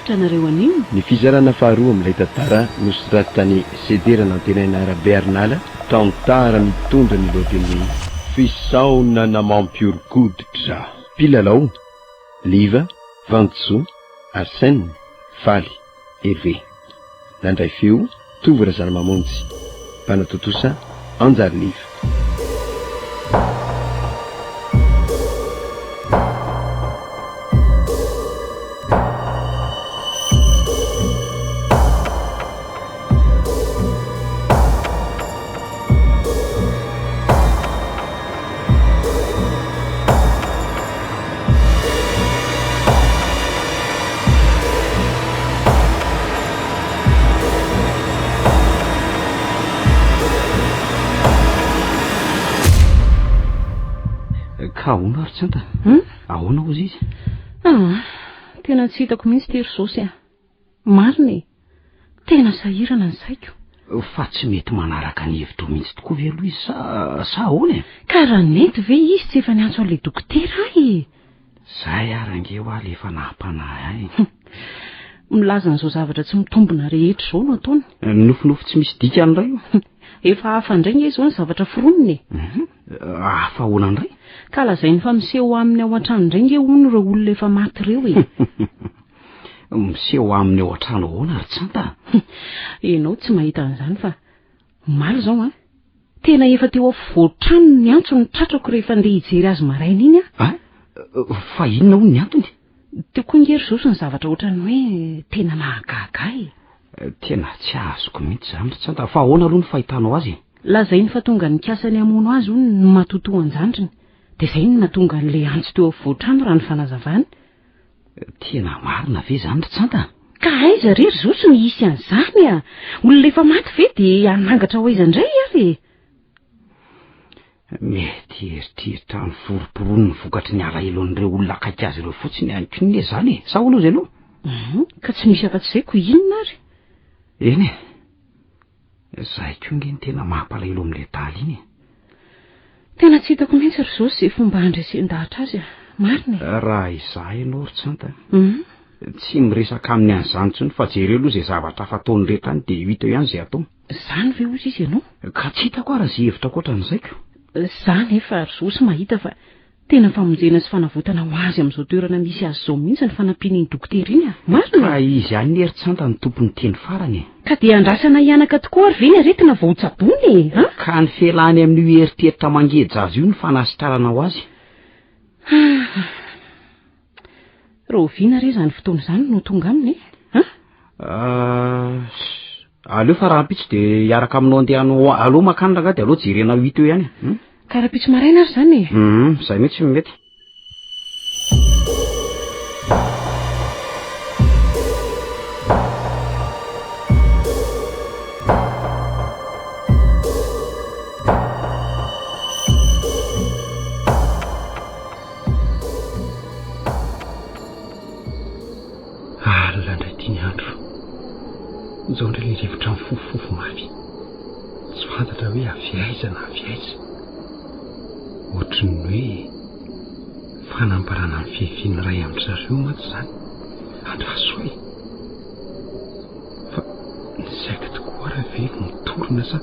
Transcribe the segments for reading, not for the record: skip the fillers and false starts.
Atolotra anareo anio. Ny fizarana faharoa amin'ilay tantara nosoratan'i Sedera Nantenaina Rabearinala, tantara mitondra ny lohateny hoe Fisaonana mampihoron-koditra. Mpilalao, Liva, Vantsoa, Arsène, Faly, Hervé. Nandray feo, Tovo Razanamamonjy. Mpanatontosa, Anjary Liva. Ka ahoana ary Tsanta? Hum? Ahoana hozy izy? Ah, tena tsy hitako mihitsy ity ry Sosy a. Marina e! Tena sahirana ny saiko. Fa tsy mety manaraka ny hevitrao mihitsy tokoa ve aloha izy sa sa ahoana e? Ka raha nety ve izy tsy efa niantso an'ilay dokotera ahy e? Zay ary ange hoa le efa nahampanahy ahy e. Milaza an'izao zavatra tsy mitombina rehetra izao no ataony. Nofinofy tsy misy dikany indray io. Efa hafa indray nge izao ny zavatra foroniny e. Mhm. Hafa ahoana indray? Ka lazainy fa miseho aminy ao an-trano indray nge hono ireo olona efa maty ireo e. Miseho aminy ao an-trano ahoana ry Tsanta? Ianao tsy mahita an'izany fa omaly izao an! Tena efa teo afovoan-trano ny antso ny tratrako rehefa ndeha hijery azy maraina iny aho. An? Fa inona hono ny antony? Teo koa nge ry Zoso ny zavatra ohatran'ny hoe tena nahagaga ahy e. Tena tsy azoko mihitsy izany ry Tsanta. Fa ahoana aloha ny fahitanao azy e? Lazainy fa tonga nikasa ny hamono azy hono ny matotoan-jandriny. Dia izay no nahatonga an'ilay antso teo afovoan-trano raha ny fanazavany. Tena marina ve izany ry Tsanta? Ka aiza re ry Zoso no hisy an'izany a! Olona efa maty ve dia hanangatra ho aiza indray ary e? Mety eritreritra ny foromporon'ny vokatry ny alahelon'ireo olona akaiky azy ireo fotsiny ihany koa anie izany e! Sa ahoana ozy ianao? Hum, ka tsy misy afa-tsy izay ko inona ary? Eny e! Izay koa ange no tena mampalahelo amin'ilay adala iny e! Tena tsy hitako mihitsy ry Zoso izay fomba handresen-dahatra azy a! Marina e! Raha izaho ianao ry Tsanta, tsy miresaka aminy an'izany intsony fa jereo aloha izay zavatra hafa ataony rehetra any dia io hita eo ihany izay ataony. Izany ve hozy izy ianao? Ka tsy hitako ary izay hevitra ankoatran'izay ko! Izaho nefa ry Zoso mahita fa Tena famonjena sy fanavotana ho azy amin'izao toerana misy azy izao mihitsy ny fanampian'iny dokotera iny a! Marina e! Ka izy ihany anie ry Tsanta no tompon'ny teny farany e! Ka dia andrasana hihanaka tokoa ary ve ny aretina vao hotsaboina e! An! Ka ny fialany amin'io eritreritra mangeja azy io no fanasitranana ho azy. Ah! Rahoviana re izany fotoana izany no ho tonga aminy e? An! Ah! Aleo fa rahampitso dia hiaraka aminao andeha hanao aleo makany rangahy dia aleo jerena ho hita eo ihany e. Hum? Ka rahampitso maraina ary izany e? Hum, izay mihitsy no mety. Alina indray ity ny andro. Izao indray ilay rivotra mifofofofo mafy. Tsy fantatra hoe avy aiza na avy aiza. Ohatry ny hoe fanambarana ny fiavian'ny iray amin-dry zareo mantsy izany. Andraso e! Fa ny saiko tokoa ary ve no mitorina sa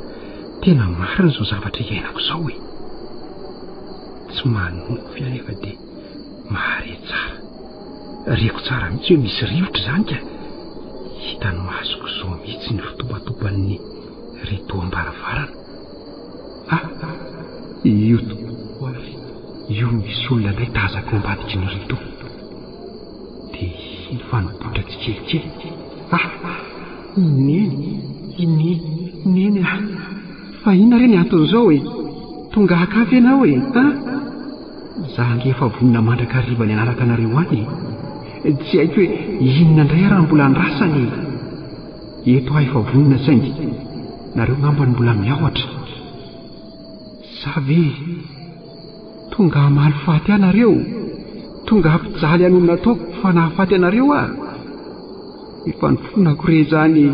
tena marina izao zavatra iainako izao e? Tsy manonofy aho nefa dia mahare tsara. Reko tsara mihitsy hoe misy rivotra izany ka. Hitan'ny masoko izao mihitsy ny fitopatopan'ny rideau am-baravarana. Ah! Io tokoa ary, io misy olona indray tazako ao ambadiky ny rideau. Dia iny fa nipoitra tsikelikely. Ah! I Neny! I Neny! Neny ah! Fa inona re ny anton'izao e? Tonga haka ve ianao e? Ah! Za ange efa vonona mandrakariva ny hanaraka anareo any e! Tsy haiko hoe inona indray ary no mbola andrasana e! Eto aho efa vonona saingy nareo ngamba no mbola miahotra. Sa ve tonga hamaly faty ahy nareo? Tonga hampijaly ahy noho ny nataoko fa nahafaty anareo aho? Efa nifonako re izany e!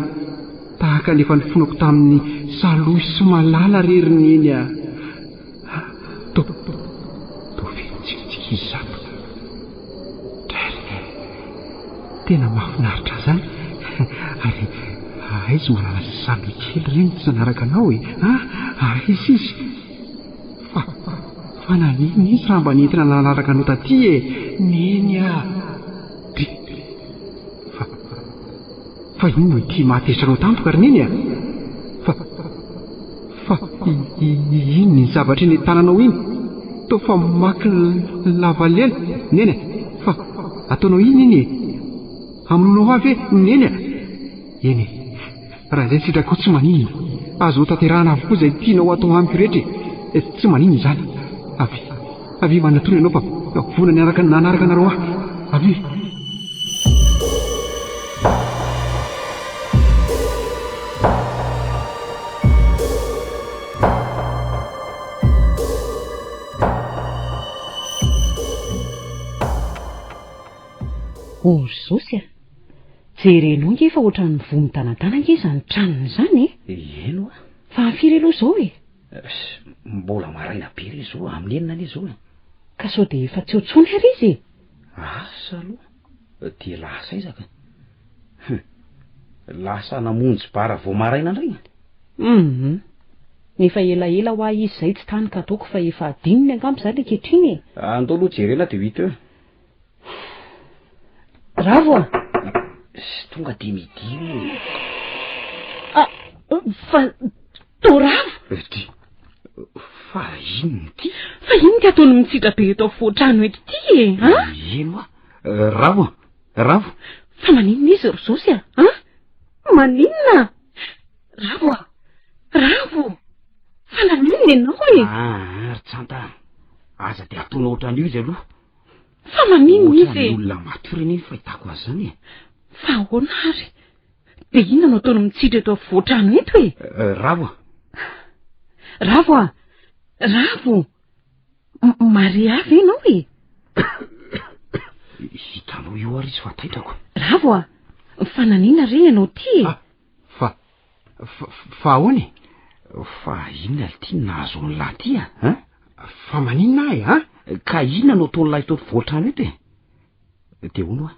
Tahaka ny efa nifonako tamin'i Salohy sy Malala re ry Neny a! Toa, toa feno tsikitsiky izato. Dray ry Neny, tena mahafinaritra ahy. izany. Ary aiza i Malala sy Salohy kely ireny tsy nanaraka anao e? A? Aiza izy? Fa, fa naninona izy raha mba nentina nanaraka anao taty e? Neny a! Dry! Fa, fa inona ity mahatezitra anao tampoka ry Neny a? Fa, fa inona iny zavatra eny an-tananao iny? Toa famaky lava lela, Neny a! Fa ataonao inona iny e? Hamonoanao ahy ve, Neny a? Eny e, raha izay ny sitrakao tsy maninona. Azo hotanterahana avokoa izay tianao hatao amiko rehetra e. Tsy maninona izany. Avia, avia manatona ianao fa vonona ny hanaraka nanaraka anareo aho. Avia. Oh ry Zosy a! Jerenao nge fa ohatran'ny voa midanadana nge izany tranony izany e! Eny hoa! Fa firy aloha izao e? Mbola maraina be re izao, amin'ny enina anie izao e! Ka sao dia efa tsy eo intsony ary izy e? Asa aloha, dia lasa aiza ka? Hum! Lasa namonjy bara vao maraina indray? Hum! Efa elaela hoa izy izay tsy tany ka ataoko fa efa adinony angamba izany ankehitriny e! Andao aloha jerena dia ho hita eo e! Ravo a! Sy tonga dia midio e. Ah, fa to Ravo? Ity. Fa inona ity? Fa inona ity ataony mitsitra be eto afovoan-trano eto ity e? Ha? Eny hoa. Ravo a! Ravo. Fa maninona izy ry Zosy a? Ha? Maninona? Ravo a! Ravo! Fa naninona ianao e? Ah, ry Tsanta. Aza dia ataonao ohatran'io izy aloha. Fa maninona izy e? Ohatran'ny olona matory anie ny fahitako azy izany e. Fa ahoana ary? Dia inona no ataony mitsitra eto afovoan-trano eto e? Eh, Ravo a! Ravo a! Ravo! Maria ve ianao e? Hitanao io ary izy fa taitrako. Ravo a! Fa naninona re ianao ity e? Ah, fa Fa ahoana e? Fa inona ity no nahazo an'lah ty a? Hein? Fa maninona ahy a? Ka inona no ataon'lah eto afovoan-trano eto e? Dia hono hoa,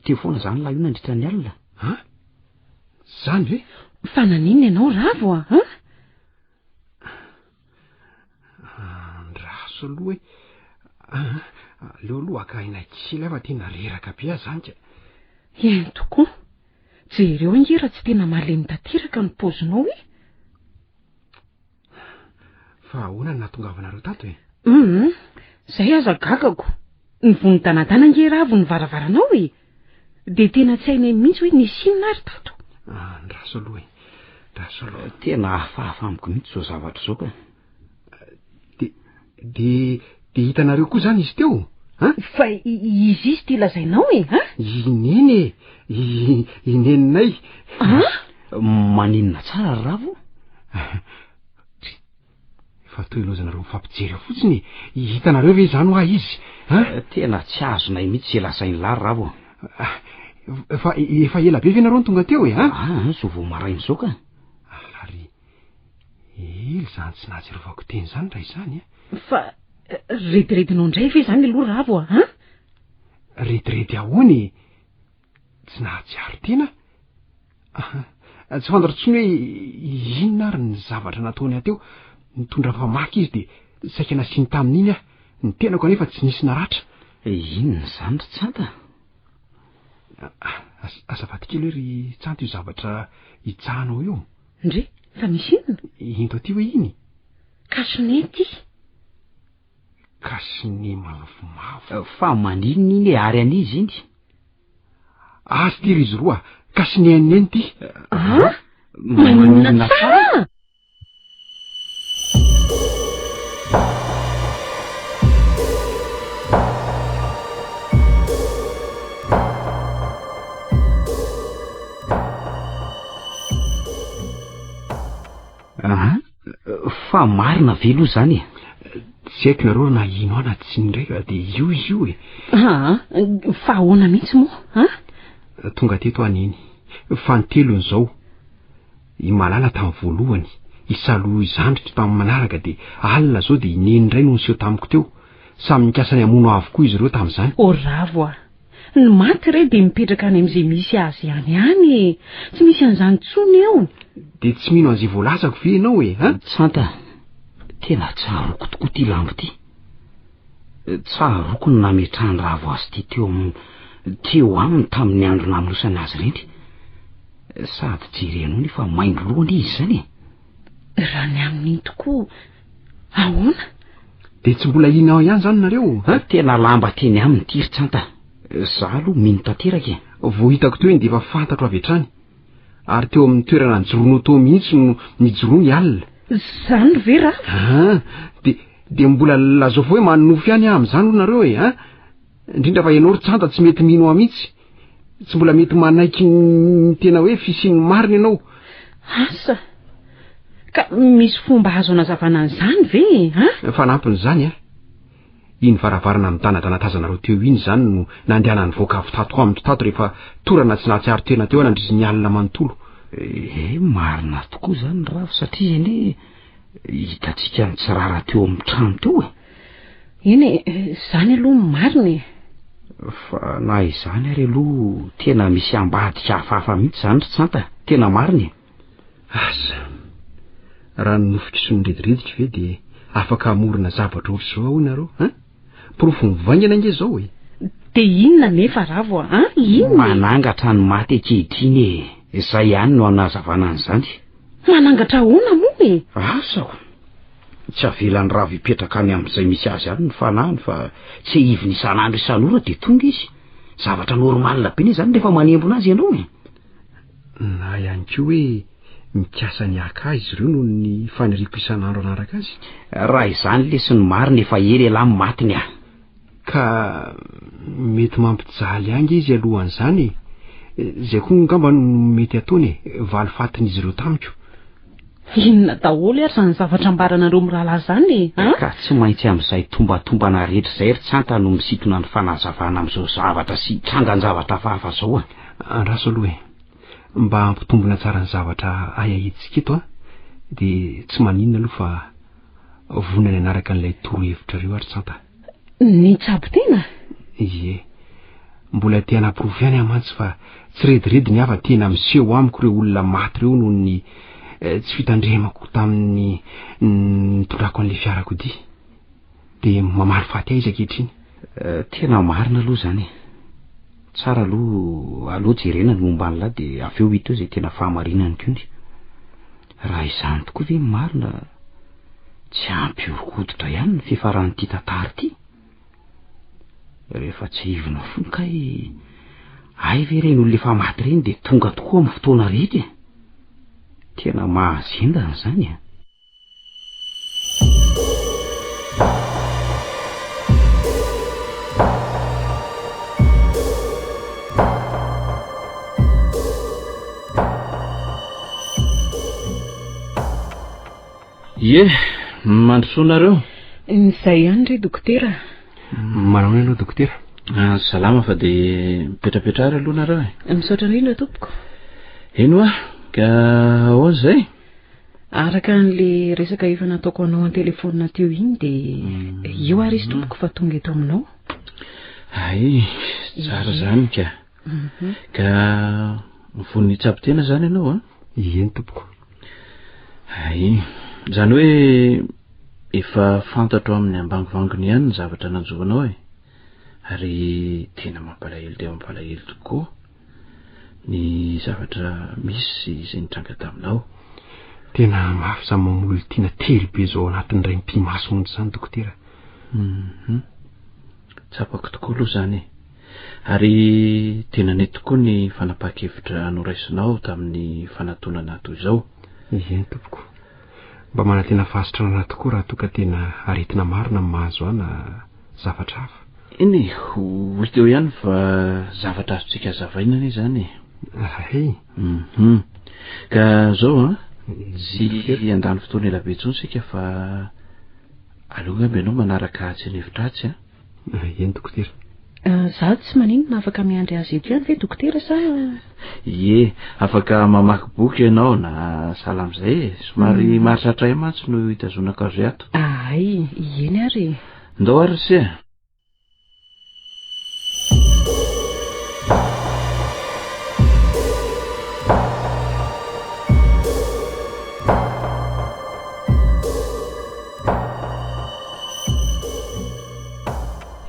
teo foana izany lah io nandritra ny alina? An? Zany ve? Fa naninona ianao Ravo a? An? Andraso aloha e. Aleo aloha haka aina kely aho fa tena reraka be aho zany ka. Eny tokoa. Jereo ange raha tsy tena malemy tanteraka ny paozinao e. Fa ahoana no nahatongavanareo tato e? Hum, zay aza gagako. Nivono danadana ange Ravo ny varavaranao e. Dia tena tsy hainay mihitsy hoe nisy inona ary tato. Andraso aloha e. Andraso aloha. Tena hafahafa amiko mihitsy izao zavatra izao ka. Dia, dia, dia hitanareo koa izany izy teo? An? Fa izy izy ity lazainao e, an? I Neny e, i, i Neninay. An? Maninona tsara ry Ravo? Fa toy ilaozanareo mifampijery eo fotsiny e. Hitanareo ve izany hoa izy? An? Tena tsy azonay mihitsy izay lazain'lah ry Ravo. Fa efa ela be ve nareo no tonga teo e, an? Ah, izao vao maraina izao ka. Ary ela izany tsy nahatsiarovako teny izany raha izany e. Fa rediredinao indray ve izany aloha Ravo a, an? Rediredy ahoana e? Tsy nahatsiaro tena aho. Tsy fantatro intsony hoe inona ary ny zavatra nataony ahy teo. Nitondra famaky izy dia saika nasiany tamin'iny aho. Ny tenako anefa tsy nisy naratra. Inona izany ry Tsanta? Azafady kely hoe ry Tsanta io zavatra hitsahanao io. Ndry, fa misy inona? Ento aty hoe iny? Kasone ity. Kasone mavomavo. Fa maninona iny e? Ary an'iza iny? Azy ity ry izy roa, kasone an'i Neny ity. An? Maninona tsara? An? Fa marina ve aloha izany e? Tsy haiko nareo na hino ahy na tsy indray fa dia io izy io e. Aa, fa ahoana mihitsy moa, an? Tonga teto aho neny. Fanintelony izao. I Malala tamin'ny voalohany, i Salohy zandriko tamin'ny manaraka dia alina izao dia i Neny indray no niseho tamiko teo. Samy nikasa ny hamono ahy avokoa izy ireo tamin'izany. Oh Ravo a! Ny maty re dia mipetraka any amin'izay misy azy ihany any e. Tsy misy an'izany intsony eo. Dia tsy mino an'izay voalazako ve ianao e, an? Tsanta, tena tsaroako tokoa ity lamba ity. Tsaroako ny nametrahan'i Ravo azy ity teo am- teo aminy tamin'ny andro namonosana azy ireny. Sady jerenao nefa maimbo loha anie izy izany e. Raha ny amin'iny tokoa, ahoana? Dia tsy mbola hino ahy ihany izany nareo, an? Tena lamba teny aminy ity ry Tsanta. Za aloha mino tanteraka e. Vao hitako teo iny dia efa fantatro avy hatrany. Ary teo amin'ny toerana nijoroanao teo mihitsy no nijoroany alina. Izany ve Ravo? An, dia dia mbola lazao fa hoe manonofy ihany aho amin'izany hono nareo e, an? Indrindra fa ianao ry Tsanta tsy mety mino ahy mihitsy. Tsy mbola mety manaiky ny tena hoe fisian'ny marina ianao. Asa! Ka misy fomba azo anazavana an'izany ve e, an? Fanampin'izany an, iny varavarana midanadana tazanareo teo iny izany no nandehana nivoaka avy tato amiko tato rehefa torana tsy nahatsiaro tena teo aho nandritry ny alina manontolo. Eh, marina tokoa izany Ravo satria anie hitantsika nitsirara teo amin'ny trano teo e. Eny e, izany aloha no marina e. Fa na izany ary aloha tena misy ambadika hafahafa mihitsy izany ry Tsanta, tena marina e. Asa! Raha ny nofiko sy ny redirediko ve dia afaka hamorona zavatra ohatr'izao ahoa nareo, hein? Porofo mivaingana ange izao e! Dia inona anefa Ravo a, an? Inona e? Manangatra ny maty ankehitriny e! Izay ihany no hanazavana an'izany. Manangatra ahoana moa e? Asa o! Tsy avelan'i Ravo hipetraka any amin'izay misy azy any ny fanahiny fa tsiahiviny isan'andro isan'ora dia tonga izy. Zavatra normal be anie izany rehefa manembona azy ianao e! Na ihany koa hoe mikasa ny haka ahy izy ireo noho ny faniriako isan'andro hanaraka azy. Raha izany lesy ny marina efa ela ialahy no matiny ah. Ka mety mampijaly ahy nge izy alohan'izany e. Izay koa angamba no mety ataony e, valifatin'izy ireo tamiko. Inona daholo ary izany zavatra ambaranareo mirahalahy izany e, an? Ka tsy maintsy amin'izay tombatombana rehetra izay ry Tsanta no misintona ny fanazavana amin'izao zavatra sy trangan-javatra hafahafa izao a. Andraso aloha e. Mba hampitombina tsara ny zavatra ahiahiantsika eto an, dia tsy maninona aloha fa vonona ny hanaraka an'ilay torohevitrareo aho ry Tsanta. Nitsabo tena? Ie. Mbola te hanaporofo ihany aho mantsy fa tsy rediredy ny ahy fa tena miseho amiko ireo olona maty ireo noho ny tsy fitandremako tamin'ny nitondrako an'ilay fiarakodia. Dia mamaly faty ahy izy ankehitriny. Tena marina aloha izany e. Tsara aloha aleo jerena ny momba an'lah dia avy eo hita eo izay tena fahamarinany kony. Raha izany tokoa ve ny marina, tsy hampihoron-koditra ihany ny fiafaran'ity tantara ity? Rehefa tsiahivina fony kay, hay ve ireny olona efa maty ireny dia tonga tokoa amin'ny fotoana rehetra e? Tena mahazendana izany e! Ie, mandrosoa nareo. Izay ihany re dokotera. Manao ahoana ianao dokotera? Ah, salama fa dia mipetrapetraha ary aloha nareo e. Misaotra indrindra tompoko. Eny hoa, ka ahoana izay? Araka an'le resaka efa nataoko anao an-telefaonina teo iny dia io ary izy tompoko fa tonga eto aminao. Hay, tsara izany ka. Mhm. Ka vonona hitsabo tena izany ianao an? Eny tompoko. Hay, izany hoe efa fantatro amin'ny ambangovangony ihany ny zavatra nanjo anao e. Ary tena mampalahelo dia mampalahelo tokoa. ny zavatra misy izay nitranga taminao. Tena mafy izany mamono tiana telo be izao anatin'ny iray mipi-maso monja izany dokotera. Mhm. Tsapako tokoa aloha izany e. Ary tena nety tokoa ny fanapahan-kevitra noraisinao tamin'ny fanatonana toy izao. Eny tompoko. Mba manantena fahasitranana tokoa raha toa ka tena aretina marina no mahazo ahy na zavatra hafa. Eny e, ho hita eo ihany fa zavatra azontsika hazavaina anie izany e. Hay. Mhm. Ka zao an, tsy handany fotoana ela be intsony isika fa aleo angamba ianao manaraka atsy an'efitra atsy an. Eny dokotera. Za tsy maninona afaka miandry azy eto ihany ve dokotera sa? Ie, afaka mamaky boky ianao na sahala amin'izay e. Somary mahatratra ahy mantsy no hitazonako azy ato. Ahay, eny ary e. Ndao ary ry se a.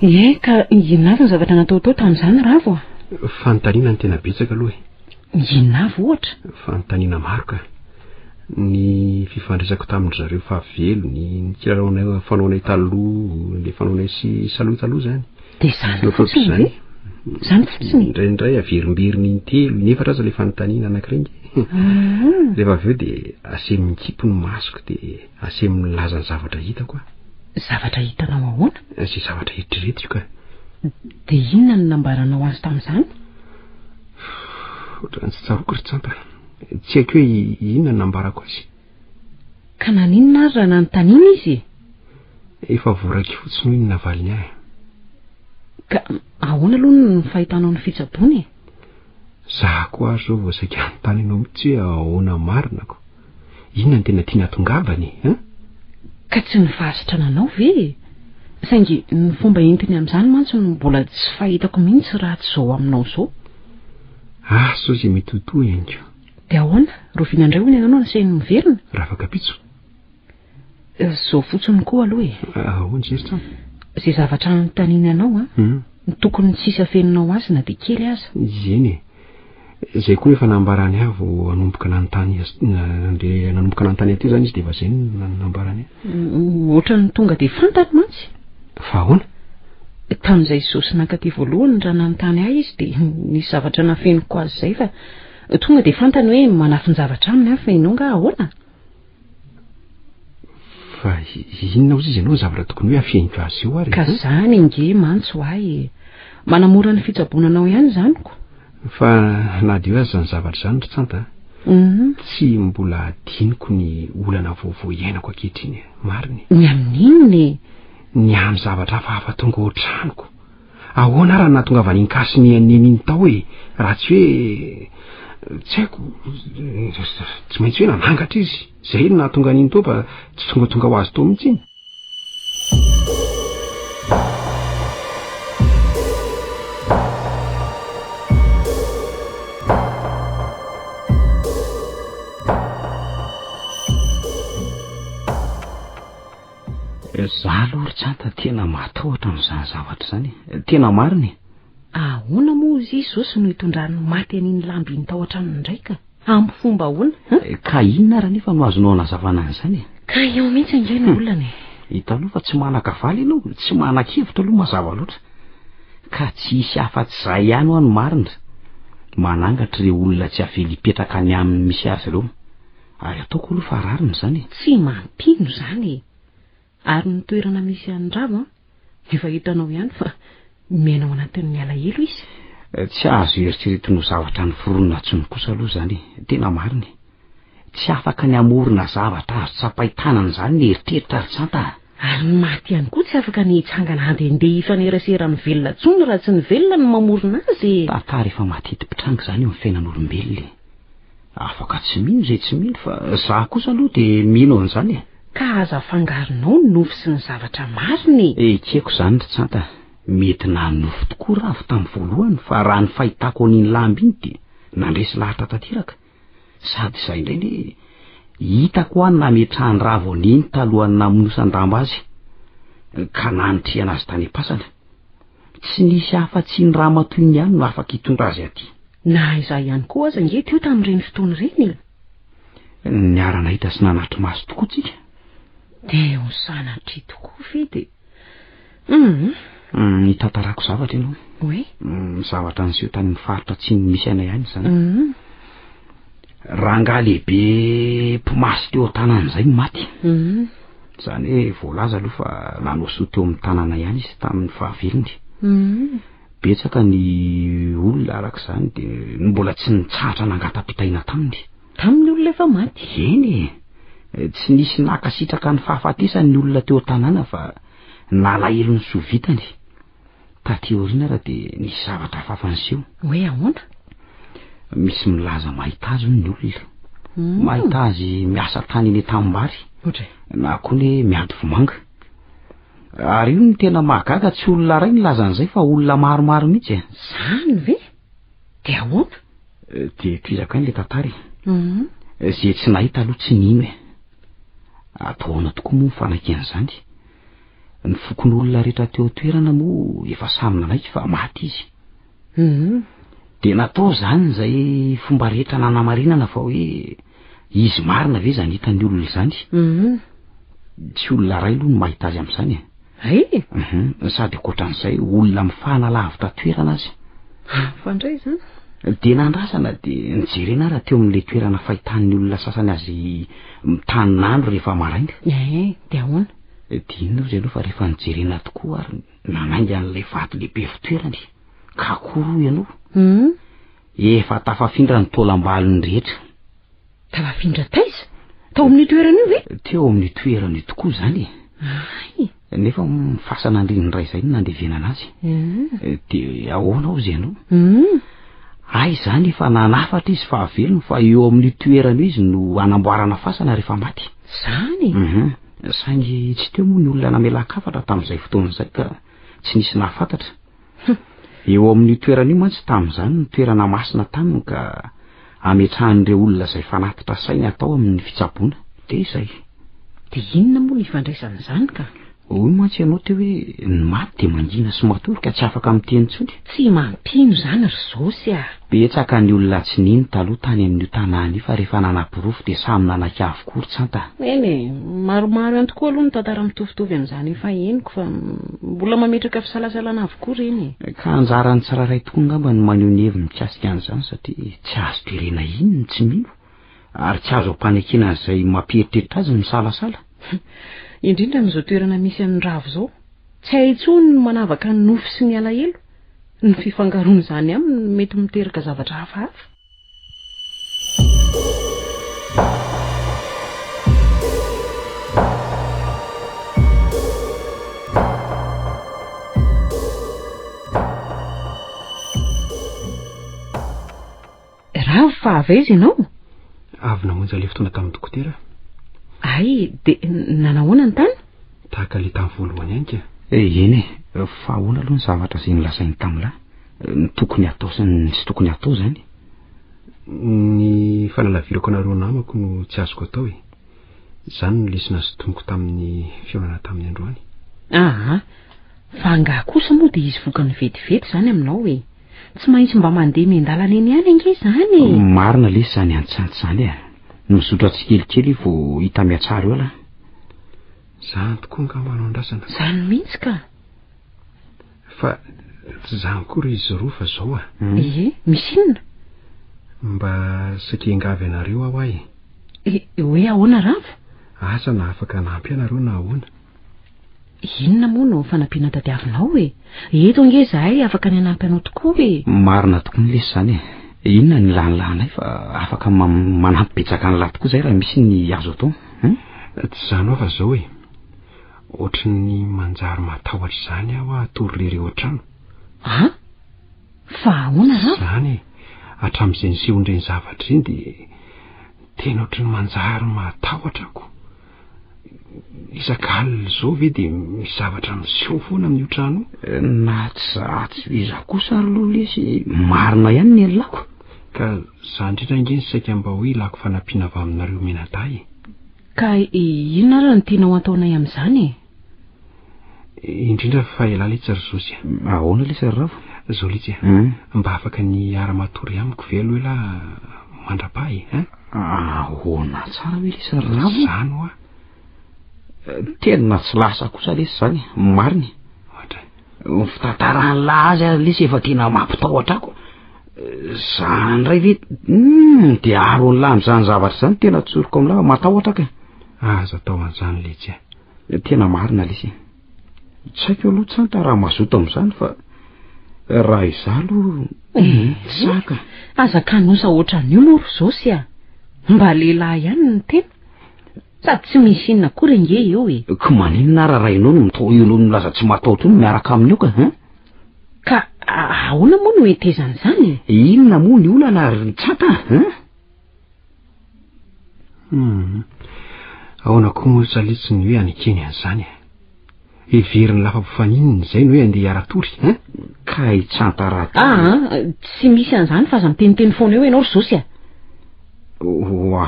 Ie, ka inona avy ny zavatra nataotao tamin'izany Ravo a? Fanontaniana no tena betsaka aloha e. Inona avy ohatra? Fanontaniana maro ka. Ny fifandraisako tamin-dry zareo fahavelony, ny kilalaonay fanaonay taloha, ilay fanaonay sy Salohy taloha izany. Dia izany fotsiny ve? Izany fotsiny? Indraindray averimberiny intelo, inefatra aza ilay fanontaniana anankiray nge. Rehefa avy eo dia asehony mikipy ny masoko dia asehony milaza ny zavatra hitako aho. Zavatra hitanao ahoana? Izay zavatra eritreretiko ka. Dia inona no nambaranao azy tamin'izany? Ohatran'ny tsy tsaroako ry Tsanta. Tsy haiko hoe inona no nambarako azy. Ka naninona ary raha nanontaniana izy e? Efa voaraiky fotsiny hoy ny navaliny ahy. Ka ahoana aloha ny fahitanao ny fitsaboana e? Za koa ary zao vao saika hanontany anao mihitsy hoe ahoana marina ko. Inona no tena tiana hatongavana e? An? Ka tsy ny fahasitrananao ve e? Saingy ny fomba entiny amin'izany mantsy no mbola tsy fahitako mihitsy raha tsy izao aminao izao. Asa izay mety ho tohiny ko. Dia ahoana? Rahoviana indray hono ianao no nasainy miverina? Rafakapitso. Izao fotsiny koa aloha e. Ahoana izay ry Tsanta? Izay zavatra anontaniany anao an, no tokony tsy hisy afeninao azy na dia kely aza. Eny e. Izay koa efa nambarany ahy vao hanomboka nanontany azy, nandeha nanomboka nanontany ahy teo izany izy dia efa izay no nambarany ahy. Ohatran'ny tonga dia fantany mantsy. Fa ahoana? Tamin'izay Zosy nankaty voalohany raha nanontany ahy izy dia nisy zavatra nafeniko azy izay fa tonga dia fantany hoe manafin-javatra aminy aho fa ianao angaha ahoana? Fa inona ozy izy ianao ny zavatra tokony hoe afeniko azy eo ary e? Ka zany ange mantsy ho ahy e! Manamora ny fitsaboana anao ihany izany ko! Fa na dia eo aza izany zavatra izany ry Tsanta a, tsy mbola adinoko ny olana vaovao iainako ankehitriny e! Marina e! Ny amin'inona e? Ny amin'ny zavatra hafahafa tonga ao an-tranoko. Ahoana ary no nahatongavan'iny Kasy neny iny tao e? Raha tsy hoe tsy haiko, tsy maintsy hoe nanangatra izy. Izay no nahatonga an'iny tao fa tsy tongatonga ho azy tao mihitsy iny. Za aloha ry Tsanta tena matahotra amin'izany zavatra izany e. Tena marina e. Ahoana moa izy Zosy no hitondrany maty an'iny lamba iny tao an-tranony indray ka? Amin'ny fomba ahoana? Hein? Ka inona ary anefa no azonao anazavana an'izany e? Ka eo mihitsy ange no olana e. Hitanao fa tsy manan-kavaly ianao, tsy manan-kevitra aloha mazava loatra. Ka tsy hisy afa-tsy izahay ihany hoa no marina. Manangatra ireo olona tsy avela hipetraka any aminy misy azy ireo. Ary ataoko aloha fa rariny izany e. Tsy mampino izany e. Ary ny toerana misy an'i Ravo an, efa hitanao ihany fa miaina ao anatin'ny alahelo izy. Tsy azo eritreretina ho zavatra noforonina intsony kosa aloha izany e. Tena marina e. Tsy afaka ny hamorona zavatra azo tsapain-tanana izany ny eritreritra ry Tsanta a. Ary ny maty ihany koa tsy afaka ny hitsangana handehandeha hifanerasera amin'ny velona intsony raha tsy ny velona no mamorona azy e. Tantara efa mateti-pitranga izany eo amin'ny fiainan'olombelona e. Afaka tsy mino izay tsy mino fa za kosa aloha dia mino an'izany e. Ka aza afangaronao ny nofy sy ny zavatra marina e. Ekeko izany ry Tsanta, mety nanonofy tokoa Ravo tamin'ny voalohany fa raha ny fahitako an'iny lamba iny dia nandresy lahatra tanteraka. Sady izay indray anie hitako hoa ny nametrahan'i Ravo an'iny talohan'ny namonosan-damba azy ka nanitrihana azy tany am-pasana. Tsy nisy afa-tsy iny ramatoa iny ihany no afaka hitondra azy aty. Na izaho ihany koa aza ange teo tamin'ireny fotoana ireny e! Niara-nahita sy nanatri-maso tokoa tsika. Dia ho sanatria tokoa ve dia. Hum. Nitantarako zavatra ianao. Hoe? Zavatra niseho tany amin'ny faritra atsimo misy anay any izany. Hum. Rangahy lehibe mpimasy teo an-tanàna izay no maty. Hum. Izany hoe voalaza aloha fa nanao soa teo amin'ny tanàna ihany izy tamin'ny fahavelony. Hum. Betsaka ny olona araka izany dia mbola tsy nitsahatra nangata-pitahiana taminy. Tamin'ny olona efa maty? Eny e! Tsy nisy nankasitraka ny fahafatesany ny olona teo an-tanàna fa nalahelo ny soa vitany. Taty aoriana ary dia nisy zavatra hafahafa niseho. Hoe ahoana? Misy milaza mahita azy hono ny olona. Mahita azy miasa tany eny an-tanimbary. Ohatray. Na koa ny hoe miady vomanga. Ary io no tena mahagaga, tsy olona iray nilaza an'izay fa olona maromaro mihitsy e. Zany ve? Dia ahoana? Dia tohizako ihany ilay tantara e. Izay tsy nahita aloha tsy nino e. Atao ahoana tokoa moa ny fanaiky an'izany? Ny fokonolona rehetra teo an-toerana moa efa samy nanaiky fa maty izy. Hum. Dia natao izany izay fomba rehetra nanamarinana fa hoe izy marina ve izany hitan'ny olona izany. Hum. Tsy olona iray aloha no mahita azy amin'izany e. Hay? Hum. Sady ankoatran'izay olona mifanalavitra toerana azy. Hafa indray izany. Dia nandrasana dia nijerena ary teo amin'ilay toerana fahitan'ny olona sasany azy mitanin'andro rehefa maraina. Eh, dia ahoana? Dia inona hozy ianao fa rehefa nijerena tokoa ary nanainga an'ilay vato lehibe fitoerany, ka akory hoy ianao? Hum. Efa tafafindra ny taolam-balony rehetra. Tafafindra taiza? Tao amin'io toerana io ve? Teo amin'io toerana io tokoa izany e. Hay! Nefa fasana andriny iray izay no nandevenana azy. Hum. Dia ahoana hozy ianao? Hum. Hay izany efa nanafatra izy fahavelony fa eo amin'io toerana io izy no hanamboarana fasana rehefa maty. Izany e? Hum. Saingy tsy teo moa ny olona namelan-kafatra tamin'izay fotoana izay ka tsy nisy nahafantatra. Eo amin'io toerana io mantsy tamin'izany no toerana masina taminy ka ametrahan'ireo olona izay fanatitra asainy atao amin'ny fitsaboana. Dia izay. Dia inona moa no ifandraisan'izany ka? Hoy mantsy ianao teo hoe ny maty dia mangina sy matory ka tsy afaka miteny intsony. Tsy mampino izany ry Zosy a! Betsaka ny olona tsy nino taloha tany amin'io tanàna io fa rehefa nanaporofo dia samy nanaiky avokoa ry Tsanta. Eny e, maromaro ihany tokoa aloha ny tantara mitovitovy amin'izany efa henoko fa mbola mametraka fisalasalana avokoa ireny e. Ka anjaran'ny tsirairay tokoa angamba no maneho ny heviny mikasika an'izany satria tsy azo terena iny ny tsy mino. Ary tsy azo ampanekena an'izay mampieritreritra azy ny misalasala. Indrindra amin'izao toerana misy an'i Ravo izao. Tsy hay intsony ny manavaka ny nofy sy ny alahelo. Ny fifangaroan'izany aminy no mety miteraka zavatra hafahafa. Ravo fa avy aiza ianao? Avy namonjy an'ilay fotoana tamin'ny dokotera aho. Hay, dia nanahoana ny tany? Tahaka ilay tamin'ny voalohany ihany ka. Eny e, fa ahoana aloha ny zavatra izay nolazainy tamin'lah? Ny tokony hatao sy ny tsy tokony hatao izany? Ny fanalavirako anareo namako no tsy azoko atao e. Izany no lesona sintomiko tamin'ny fihaonana taminy androany. Aa, fa angaha kosa moa dia izy vokany vetivety izany aminao e? Tsy maintsy mba mandeha miandalana eny ihany ange izany e! Marina lesy izany antsantsy izany e! Mizotra tsikelikely io vao hita mihatsara eo lah. Izany tokoa angamba no andrasana. Izany mihitsy ka! Fa tsy izany koa ry izy roa fa izao a! Ie, misy inona? Mba saika hiangavy anareo aho ahy e. E, hoe ahoana Ravo? Asa na afaka hanampy ahy nareo na ahoana. Inona moa no fanampiana tadiavinao e? Eto ange izahay afaka ny hanampy anao tokoa e! Marina tokoa ny lesy izany e! Inona ny ilàn'lahy fa afaka manampy betsaka an'lahy tokoa izahay raha misy ny azo atao hein? Tsy izany hoa fa izao e! Ohatry ny manjary matahotra izany aho hatory irery ao an-trano. An? Fa ahoana Ravo? Izany e! Hatramin'izay nisehoan'ireny zavatra ireny dia tena ohatry ny manjary matahotra aho ko! Isaka alina izao ve dia misy zavatra miseho foana amin'io trano io? Na tsy za tsy iza kosa ary aloha lesy marina ihany ny an'lako. Ka za indrindra ange no saika mba hoe ilako fanampiana avy aminareo mianadahy e. Ka inona ary no tianao ataonay amin'izany e? Indrindra fa ialahy letsy ry Zosy a. Ahoana lesy ry Ravo? Zao letsy a. Mba afaka ny hiara-matory amiko ve aloha ialahy mandra-paha e? Hein? Ahoana tsara ve lesy ry Ravo? Izany hoa. Tena tsy lasa kosa lesy izany, marina e. Ohatra. Ny fitantaran'lah azy ary lesy efa tena mampitahotra ako. Zany indray ve, hum, dia aron'lah amin'izany zavatra izany tena tsoriko amin'lah fa matahotra ako e. Aza atao an'izany letsy a. Tena marina lesy e. Tsy haiko aloha tsanta raha mazoto amin'izany fa raha izaho aloha eh, tsy saka. Aza kanosa ohatran'io moa ry Zosy a. Mba lehilahy ihany ny tena. Sady tsy misy inona akory ange eo e. Ko maninona ary raha ianao no mitao io no milaza tsy matahotra io no miaraka aminy eo ka hein? Ka ahoana moa no hetezan'izany e? Inona moa ny olana ry tsanta hein? Hum. Ahoana koa moa Zaletsy ny hoe anekeny an'izany e? Heverin'ny lafa-pofaninona izay ny hoe andeha hiara-tory, hein? Ka i Tsanta rahateo. Aa, tsy misy an'izany fa aza miteniteny foana eo ianao ry Zosy a! Oa,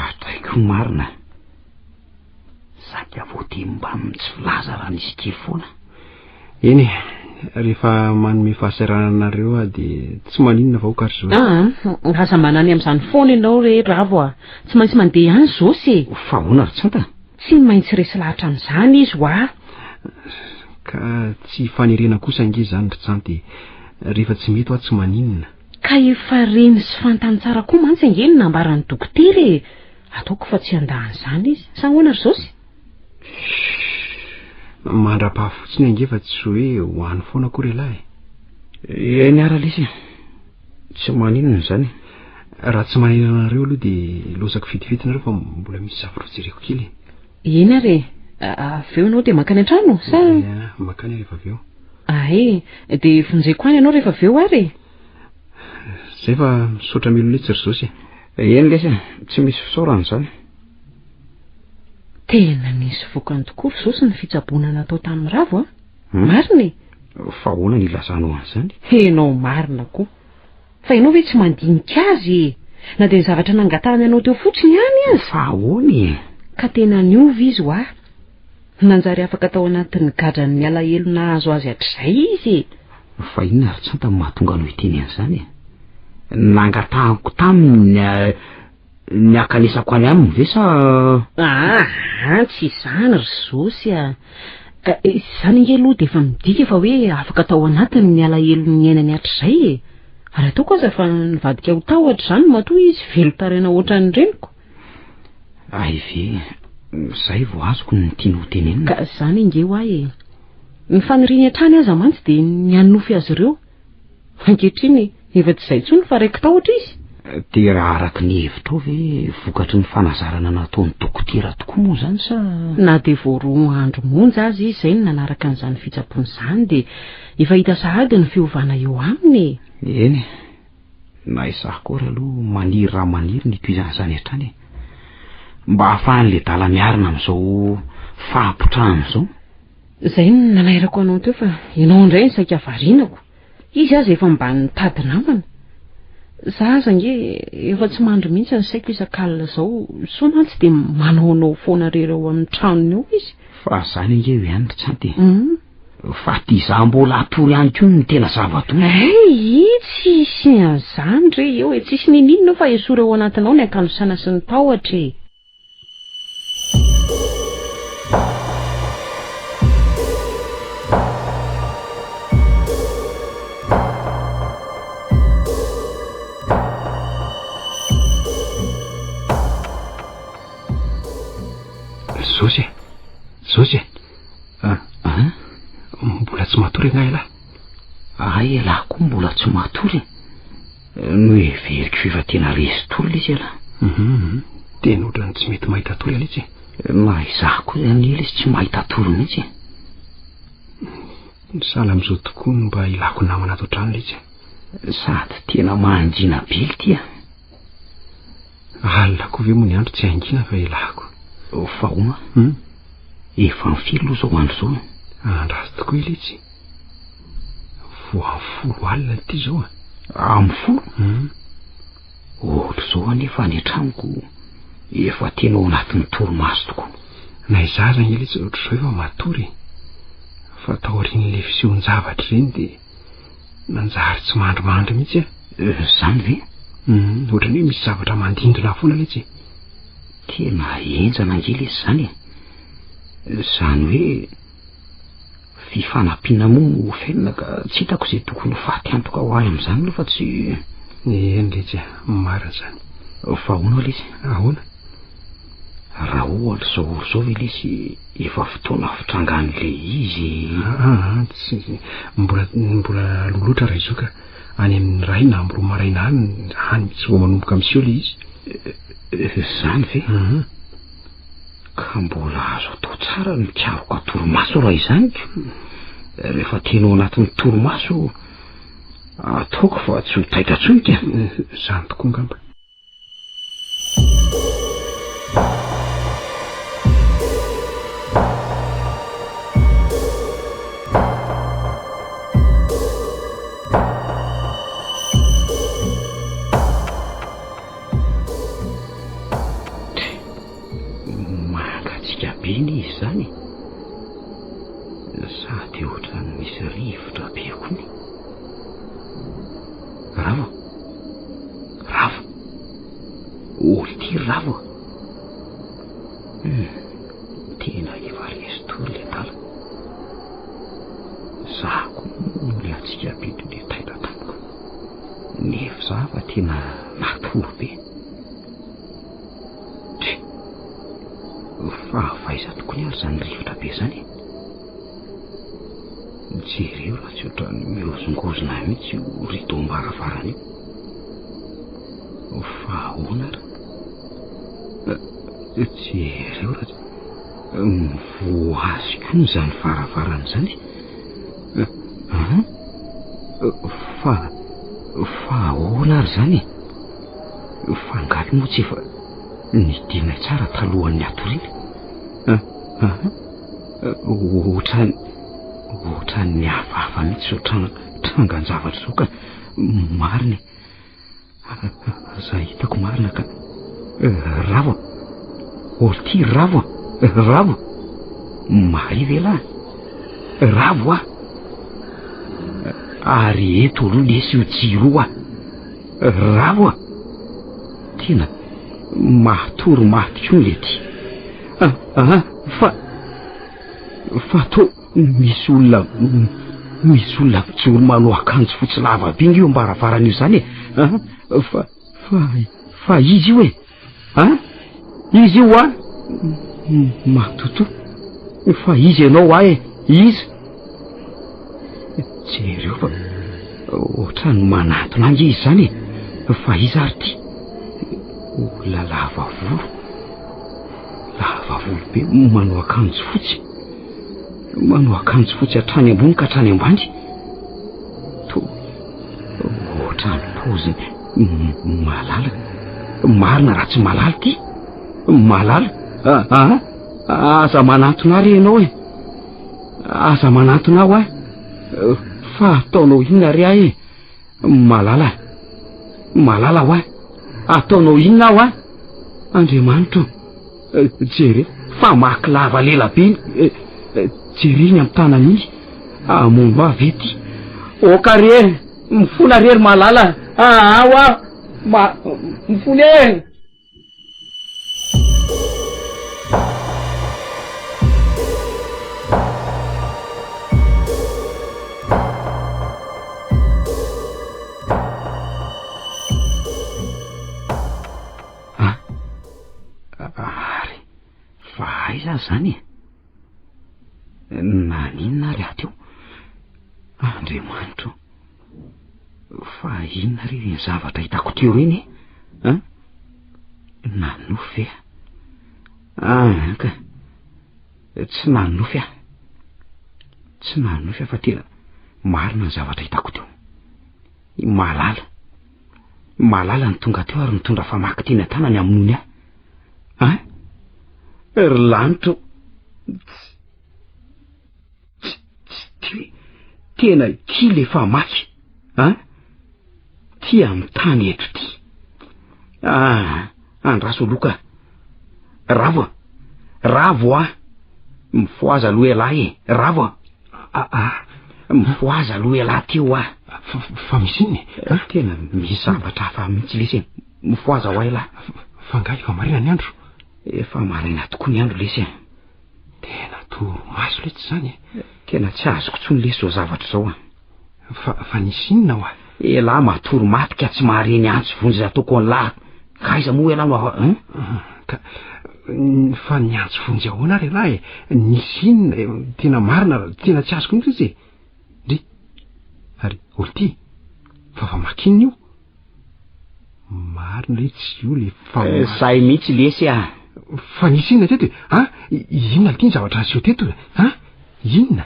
marina. Saika voateny mbamin'ny tsy filaza raha nisy kely foana. Eny e, rehefa manome fahasahiranana anareo aho dia tsy maninona fa aoka ry Zosy. Aa, aza manany amin'izany foana ianao re Ravo a! Tsy maintsy mandeha ihany Zosy e! Fa ahoana ry Tsanta? Tsy maintsy resy lahatra amin'izany izy hoa! Ka tsy hifanerena kosa ange izany ry Tsanta e! Rehefa tsy mety hoa tsy maninona. Ka efa reny sy fantany tsara koa mantsy ange ny nambaran'ny dokotera e! Ataoko fa tsy handà an'izany izy. Sa ahoana ry Zosy? Shhh! Mandra-paha fotsiny ange fa tsy hoe ho any foana akory ialahy e! Eny ara lesy e! Tsy maninona izany e! Raha tsy maninona anareo aloha dia lozako vetivety nareo fa mbola misy zavatra ho jereko kely e! Eny ary e! Avy eo ianao dia mankany an-trano sa? Ia, mankany aho rehefa avy eo. Ay, dia vonjeko any ianao rehefa avy eo ary e! Zay fa misaotra mialoha letsy ry Zosy e! Eny lesy e! Tsy misy fisaorana izany. Tena nisy vokany tokoa ry Zosy ny fitsaboana natao tamin'i Ravo a! Marina e! Fa ahoana ny ilazanao an'izany? Enao marina koa. Fa ianao ve tsy mandinika azy e? Na dia ny zavatra nangatahany anao teo fotsiny ihany aza. Fa ahoana e? Ka tena niova izy hoa. Nanjary afaka tao anatin'ny gadran'ny alahelo nahazo azy hatrizay izy e! Fa inona ry Tsanta no mahatonga anao hiteny an'izany e? Nangatahako taminy ny Ny hakanesako any aminy ve sa. Aa, tsy izany ry Zosy a! Izany ange aloha dia efa midika fa hoe afaka tao anatiny ny alahelo niainany hatrizay e! Ary ataoko aza fa nivadika ho tahotra izany matoa izy velon-taraina ohatran'ny reniko. Hay ve, izay vao azoko ny tiany ho tenenina. Ka izany ange ho ahy e! Ny faniriany hatrany aza mantsy dia ny hanofy azy ireo. Ankehitriny, efa tsy izay intsony fa raiki-tahotra izy. Dia raha araka ny hevitrao ve vokatry ny fanazarana nataon'ny dokotera tokoa moa izany sa? Na dia vao roa andro monja aza izy izay no nanaraka an'izany fitsaboana izany dia efa hita sahady ny fiovana eo aminy e! Eny e, na izaho koa ary aloha maniry raha maniry ny hitohizan'izany hatrany e! Mba hahafahan'ilay dala miarina amin'izao fahapotrahana izao. Izay no nanairako anao teo fa ianao indray no saika varinako. Izy aza efa mba nitady namana. Za aza ange efa tsy mandry mihitsy ny saiko isak'alina izao. Soa mantsy dia manaonao foana rery ao amin'ny tranony ao izy. Fa zany ange eo ihany ry Tsanty e. Fa ty za mbola hatory ihany koa no tena zava-doza. Hay, tsisy an'izany re eo e. Tsisy niniana eo fa esory ao anatinao ny hakanosana sy ny tahotra e. Zosy e! Zosy e! Ah, ah? Mbola tsy matory angaha ialahy? Hay ialahy koa mbola tsy matory e! Noheveriko f'efa tena resy tolona izy ialahy. Mhm. Tena ohatran'ny tsy mety mahita tory aletsy e. Na izaho koa anie lesy tsy mahita tory mihitsy e. Sahala amin'izao tokoa no mba ilako namana ato an-trano letsy e. Sady tena mangina be ity a. Alina koa ve moa ny andro tsy hangina fa ilako. Fa hono a. Hmm? Efa amin'ny firy aloha izao andro izao e? Andraso tokoa i letsy. Vao amin'ny folo alina ity izao a. Amin'ny folo? Hmm. Ohatr'izao anefa any an-tranoko efa tena ao anatin'ny torimaso tokoa. Na izaho aza ange letsy ohatr'izao efa matory e. Fa taorian'ilay fisehon-javatra ireny dia nanjary tsy mandrimandry mihitsy aho. Izany ve? Hmm, ohatran'ny hoe misy zavatra mandindona foana letsy e. Tena henjana ange lesy izany e. Izany hoe Fifanampiana moa no hofenina ka tsy hitako izay tokony ho faty antoka ho ahy amin'izany aloha fa tsy... Eny letsy a, marina izany. Fa ahoana lesy? Ahoana? Raha ohatra izao ora izao ve lesy efa fotoana fitrangan'ilay izy? Aa, tsy, mbola, mbola aloha loatra raha izao ka. Any amin'ny iray na amin'ny roa maraina any, any mihitsy vao manomboka miseho ilay izy. Izany ve? Mhm. Ka mbola azo atao tsara ny mikaroka torimaso raha izany ko. Rehefa tena ao anatin'ny torimaso, ataoko fa tsy ho taitra intsony ka. Izany tokoa angamba. Mangatsiaka be anie izy izany e! Sady ohatran'ny misy Olo ty ry Ravo a! Hum, tena efa resy tory le adala. Za koa moa le hatsiaka be to le taitra tampoka. Nefa za fa tena natory be. Tch! Fa avy aiza tokony ary zany rivotra be zany e? Jereo raha tsy ohatran'ny mihozongozona mihitsy io rideau-m-baravarana io. Fa ahoana ary? Jereo raha tsy mivoha azy koa izany varavarana izany e. An? Fa fa ahoana ary izany e? Fa angaha moa tsy efa nidinay tsara talohan'ny hatoriana? An? Ohatran'ny ohatran'ny hafahafa mihitsy izao tranga trangan-javatra izao ka. Marina e. Aza hitako marina ka. Ravo a. Orty ravo a. Ravo. Marie ve lahy? Ravo a. Ary eto aloha lesy io jiro io a. Ravo a. Tena mahatory maty koa le ty. Ah, fa fa to misy olona misy olona mijoro manao akanjo fotsy lava be io am-baravarana io zany e. Ah, fa fa fa izy io e. Ah, izy io a. Matotoa. Fa izy ianao a e. Iza? Jereo fa ohatran'ny manatona ange izy izany e. Fa iza ary ity? Olona lava volo. Lava volo be manao akanjo fotsy. Manao akanjo fotsy hatrany ambony ka hatrany ambany. Toa ohatran'ny paoziny malala. Marina raha tsy malala ity. Malala? Ah, aza manantona ahy re ianao e. Aza manantona aho a! Fa ataonao inona re ahy e? Malala! Malala hoa! Ataonao inona aho a? Andriamanitro! Jereo fa maky lava lela be iny! Jereo iny amin'ny tanany iny! Hamono ahy ve ity? Oka re! Mifona re ry Malala! Aa hoa! Ma- mifona e! Ary fa aiza aho izany e? Naninona ary aho teo? Andriamanitro ô! Fa inona re ireny zavatra hitako teo ireny e? An? Nanonofy ve aho? Ah, ka. Tsy nanonofy aho. Tsy nanonofy aho fa tena marina ny zavatra hitako teo. I Malala. Malala no tonga teo ary nitondra famaky teny an-tanany hamonoany ahy. An? Ry lanitro. Tsy, tsy ty, tena ity le famaky, an? Ty amin'ny tany eto ty. Ah, andraso aloha ka. Ravo a! Ravo a! Mifohaza aloha ialahy e! Ravo a! Ah, ah. Mifohaza aloha ialahy teo a! Fa, fa misy inona e? Eh, tena misy zavatra hafa mihitsy lesy e. Mifohaza ho ahy ialahy. Fa angaha efa maraina ny andro? Efa maraina tokoa ny andro lesy e. Tena torimaso letsy izany e. Tena tsy azoko intsony lesy izao zavatra izao a. Fa, fa nisy inona hoa? Elah matory maty ka tsy mahare ny antso vonjy izay ataoko an'lah. Ka aiza moa elah no afa, hein? Ka, fa niantso vonjy ahoana ary elah e? Nisy inona e? Tena marina, tena tsy azoko mihitsy letsy e. Ndry, ary olon-tia, fa famaky inona io? Marina letsy io le fa eh, Zay mihitsy lesy ah. Fa nisy inona teto e? Ah, inona ity ny zavatra niseho teto e? Ah, inona?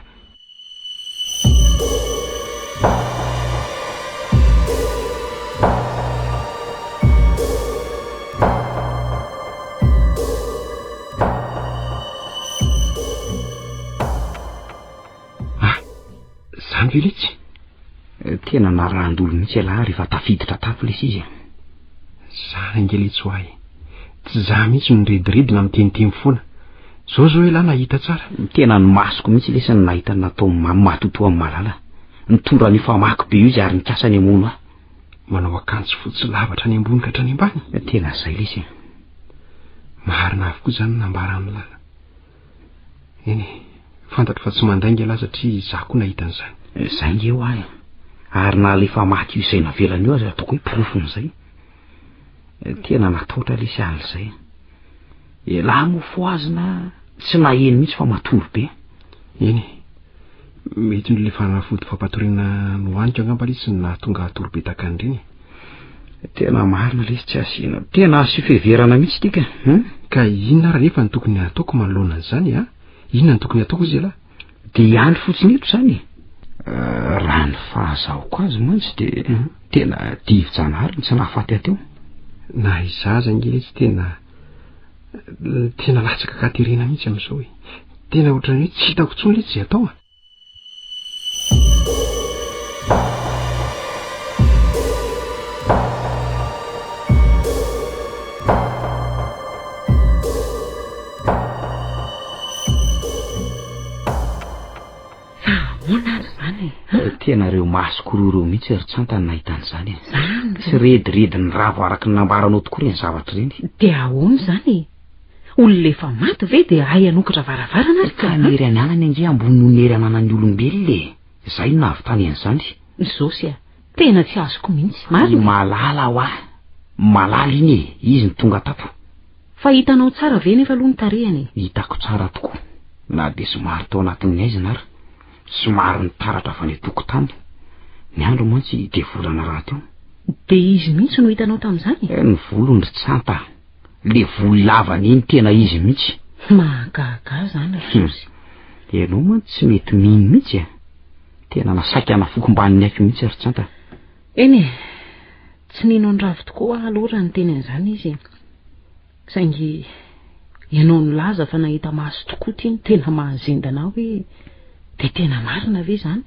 Ah, zany ve letsy? Tena narahan-dolo mihitsy ialahy rehefa tafiditra tato lesy izy e. Za ange letsy ho ahy. Tsy za mihitsy no nirediredy na miteniteny foana. Zao zao ialahy nahita tsara. Tena ny masoko mihitsy lesy no nahita ny nataon'i Mamy matotoa amin'i Malala. Nitondra an'io famaky be io izy ary nikasa ny hamono ahy. Manao akanjo fotsy lava hatrany ambony ka hatrany ambany? Tena izay lesy e. Marina avokoa izany ny nambaran'i Lala. Eny e, fantatro fa tsy mandainga ialahy satria izaho koa nahita an'izany. Izay nge hoa e. Ary na ilay famaky io izay navelany io aza ataoko hoe porofon'izay. Tena natahotra lesy alina izay. Ialahy moa fohazina tsy naheno mihitsy fa matory be. Eny e, mety noho ilay fanafody fampatoriana nohaniko angamba lesy no nahatonga ahy hatory be tahaka an'ireny e. Tena marina lesy tsy asiana, tena asio fiheverana mihitsy ity ka. Hum? Ka inona ary anefa no tokony hataoko manoloana an'izany a? Inona no tokony hataoko hozy ialahy? Dia hiandry fotsiny eto izany e. Raha ny fahazahoako azy mantsy dia tena divi-janahary no tsy nahafaty ahy teo. Na izaho aza ange lesy tena tena latsaka an-katerena mihitsy amin'izao e. Tena ohatran'ny hoe tsy hitako intsony lesy izay atao a. Fa ahoana ary izany e? Eh, tena ireo masoko roa ireo mihitsy ry Tsanta no nahita an'izany e. Izany ve? Tsy rediredin'ny ravo araka ny nambaranao tokoa ireny zavatra ireny. Dia ahoana izany e? Olona efa maty ve dia hay hanokatra varavarana ary ka? Ka ny hery ananany ange ambony noho ny hery ananan'ny olombelona e. Izay no nahavitany an'izany. Zosy a, tena tsy azoko mihitsy, marina e. Malala hoa, Malala iny e, izy no tonga tato. Fa hitanao tsara ve nefa aloha ny tarehiny e? Hitako tsara tokoa, na dia somary tao anatin'ny haizina ary. Somary nitaratra avy any an-tokotany. Ny andro mantsy dia volana rahateo. Dia izy mihitsy no hitanao tamin'izany e? Ny volony ry Tsanta, le volo lavany iny tena izy mihitsy. Mahagaga ahy izany ry Sosy. Ianao mantsy tsy mety mino mihitsy e. Tena nasaika nafoko mbanin'ny aiko mihitsy ry Tsanta. Eny e, tsy nino an'i Ravo tokoa aho aloha raha niteny an'izany izy e. Saingy ianao nilaza fa nahita maso tokoa ity no tena mahazendana ahy hoe dia tena marina ve izany?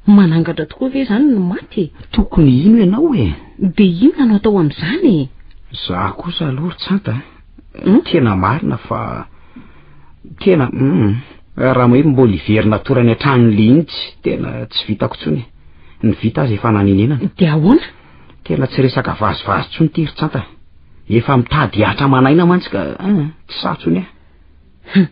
Manangatra tokoa ve izany ny maty e? Tokony hino ianao e! Dia inona no atao amin'izany e? Za kosa aloha ry Tsanta a, tena marina fa tena hum, raha hoe mbola hiverina torany hatrany le iny tsy tena tsy vitako intsony e. Ny vita aza efa nanenenana. Dia ahoana? Tena tsy resaka vazivazy intsony ity ry Tsanta. Efa mitady hihatra aman'aina mantsy ka eh, tsy sahy intsony aho. Hum.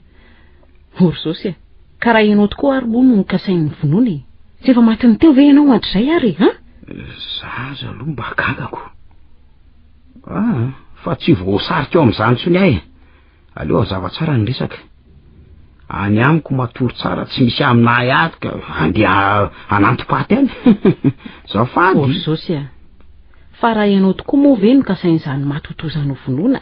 Ory Zosy e. Ka raha ianao tokoa ary moa no nokasain'ny vonoina e. Tsy efa matin'ny teo ve ianao hatrizay ary e, han? Za aza aloha mba gagako. Ah, fa tsy voasarika ao amin'izany intsony aho e. Aleo hazava tsara ny resaka. Any amiko matory tsara tsy misy aminahy ato ka andeha hanantom-paty any. Zafady. Ory Zosy a. Fa raha ianao tokoa moa ve no kasain'izany maty ho toy izany ho vonoina?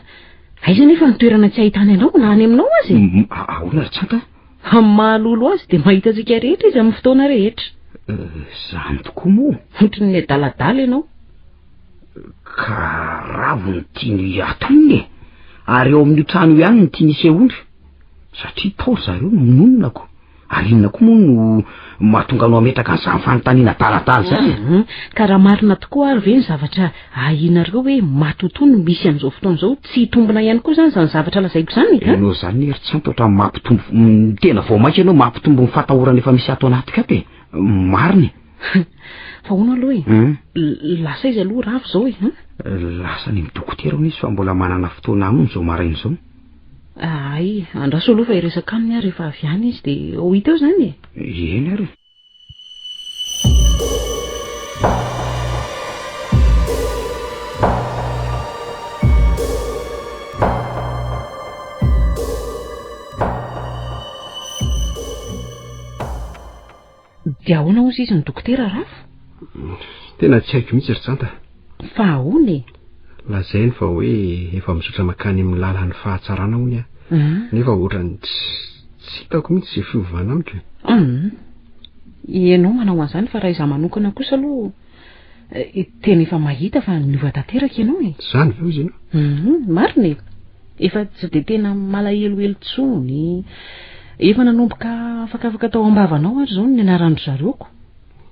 Aiza anefa ny toerana tsy ahitany anao na any aminao aza e? Ahoana ry Tsanta? Amin'ny maha lolo azy dia mahita antsika rehetra izy amin'ny fotoana rehetra. Izany tokoa moa? Ohatry ny adaladala ianao. Ka ravo ny tiany hatonina e! Ary eo amin'io trano io ihany no tiany hisehoana. Satria tao ry zareo no nonina ko. Ary inona koa moa no mahatonga anao hametraka an'izany fanontaniana adaladala izany e? Mhm. Ka raha marina tokoa ary ve ny zavatra ahianareo hoe matotoa no misy amin'izao fotoana izao, tsy hitombina ihany koa izany izany zavatra lazaiko izany e? Ianao izany ry Tsanto ohatran'ny mampitombo, tena vao mainka ianao mampitombo ny fatahorana efa misy ato anatiko ato e! Marina e! Fa hono aloha e, hmm? lasa aiza aloha Ravo izao e? Lasa any amin'ny dokotera hono izy fa mbola manana fotoana aminy izao maraina izao. Hay, andraso aloha fa hiresaka aminy aho rehefa avy any izy dia ho hita eo izany e. Eny ary e. Dia ahoana hozy izy ny dokotera Rafo? Tena tsy haiko mihitsy ry Tsanta. Fa ahoana e? Lazainy fa hoe efa mizotra mankany amin'ny lalan'ny fahatsarana hono aho. Ah. Nefa ohatran'ny tsy tsy hitako mihitsy izay fiovana amiko e. Hum. Ianao manao an'izany fa raha izaho manokana kosa aloha eh, tena efa mahita fa niova tanteraka ianao e. Izany ve hozy ianao? Hum, marina e. Efa tsy dia tena malahelohelo intsony. Efa nanomboka afakafaka tao am-bavanao ary izao ny anaran-dry zareoko.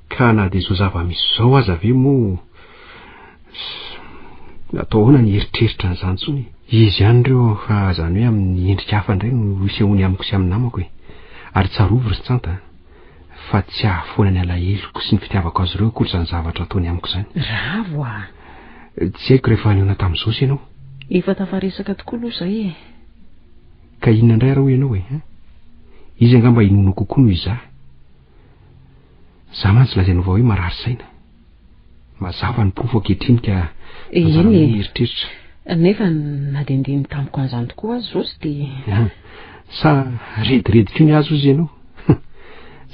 Ka na dia izao zava-misy izao aza ve moa atao ahoana ny hieritreritra an'izany intsony e? Izy ihany ireo fa izany hoe amin'ny endrika hafa indray no isehoany amiko sy amin'ny namako e. Ary tsarovy ry Tsanta a! Fa tsy hahafoana ny alaheloko sy ny fitiavako azy ireo akory izany zavatra ataony amiko izany. Ravo a! Tsy haiko rehefa nihaona tamin'i Zosy ianao. Efa tafaresaka tokoa aloha izay e. Ka inona indray ary hoy ianao e? Hein? Izy angamba inoanao kokoa noho izaho. Izaho mantsy lazainao fa hoe marary saina. Mazava ny porofo ankehitriny ka anjaranao ny Eny e. mieritreritra. Nefa na dia niteny tamiko an'izany tokoa aza Zosy dia. An, sa rediredy koa ny azy hozy ianao?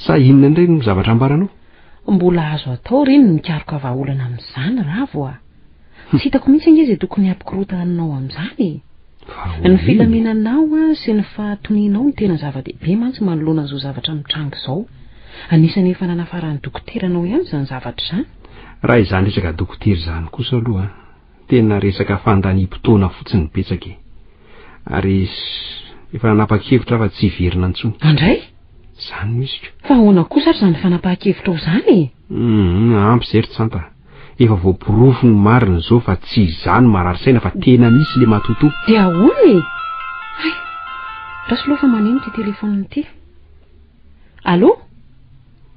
Sa inona indray no zavatra ambaranao? Mbola azo atao re ny mikaroka vahaolana amin'izany Ravo a! Tsy hitako mihitsy ange izay tokony hampikorontana anao amin'izany e! Ny filaminanao sy ny fahatonianao no tena zava-dehibe mantsy manoloana an'izao zavatra mitranga izao. Anisan'ny efa nanafaran'ny dokoteranao ihany izany zavatra izany. Raha izany resaka dokotera izany kosa aloha, tena resaka fandaniam-potoana fotsiny betsaka e! Ary efa nanapa-kevitra aho fa tsy hiverina intsony. Andray? Izany no izy ko. Fa ahoana kosa ary izany fanapahan-kevitrao izany e? Hum, ampy izay ry Tsanta. Efa voaporofo ny marina izao fa tsy izaho no marary saina fa tena misy le matotoa. Dia ahoana e? Hay! Andraso aloha fa maneno ity telefaonina ity. Allô?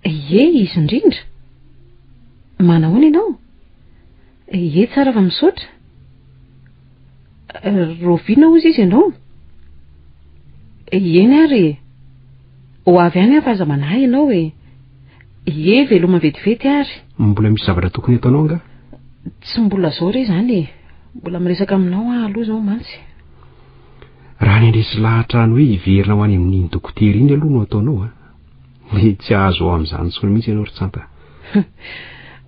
Ie, izy indrindra. Manahoana ianao? Ie, tsara fa misaotra. Rahoviana hozy izy ianao? Eny ary e. Ho avy any aho fa aza manahy ianao e. Ie, veloma vetivety ary. Mbola misy zavatra tokony hataonao angaha? Tsy mbola izao re izany e. Mbola miresaka aminao aho aloha izao mantsy. Raha ny handresy lahatra ny hoe hiverina ho any amin'iny dokotera iny aloha no ataonao a, dia tsy hahazo ao amin'izany intsony mihitsy ianao ry Tsanta.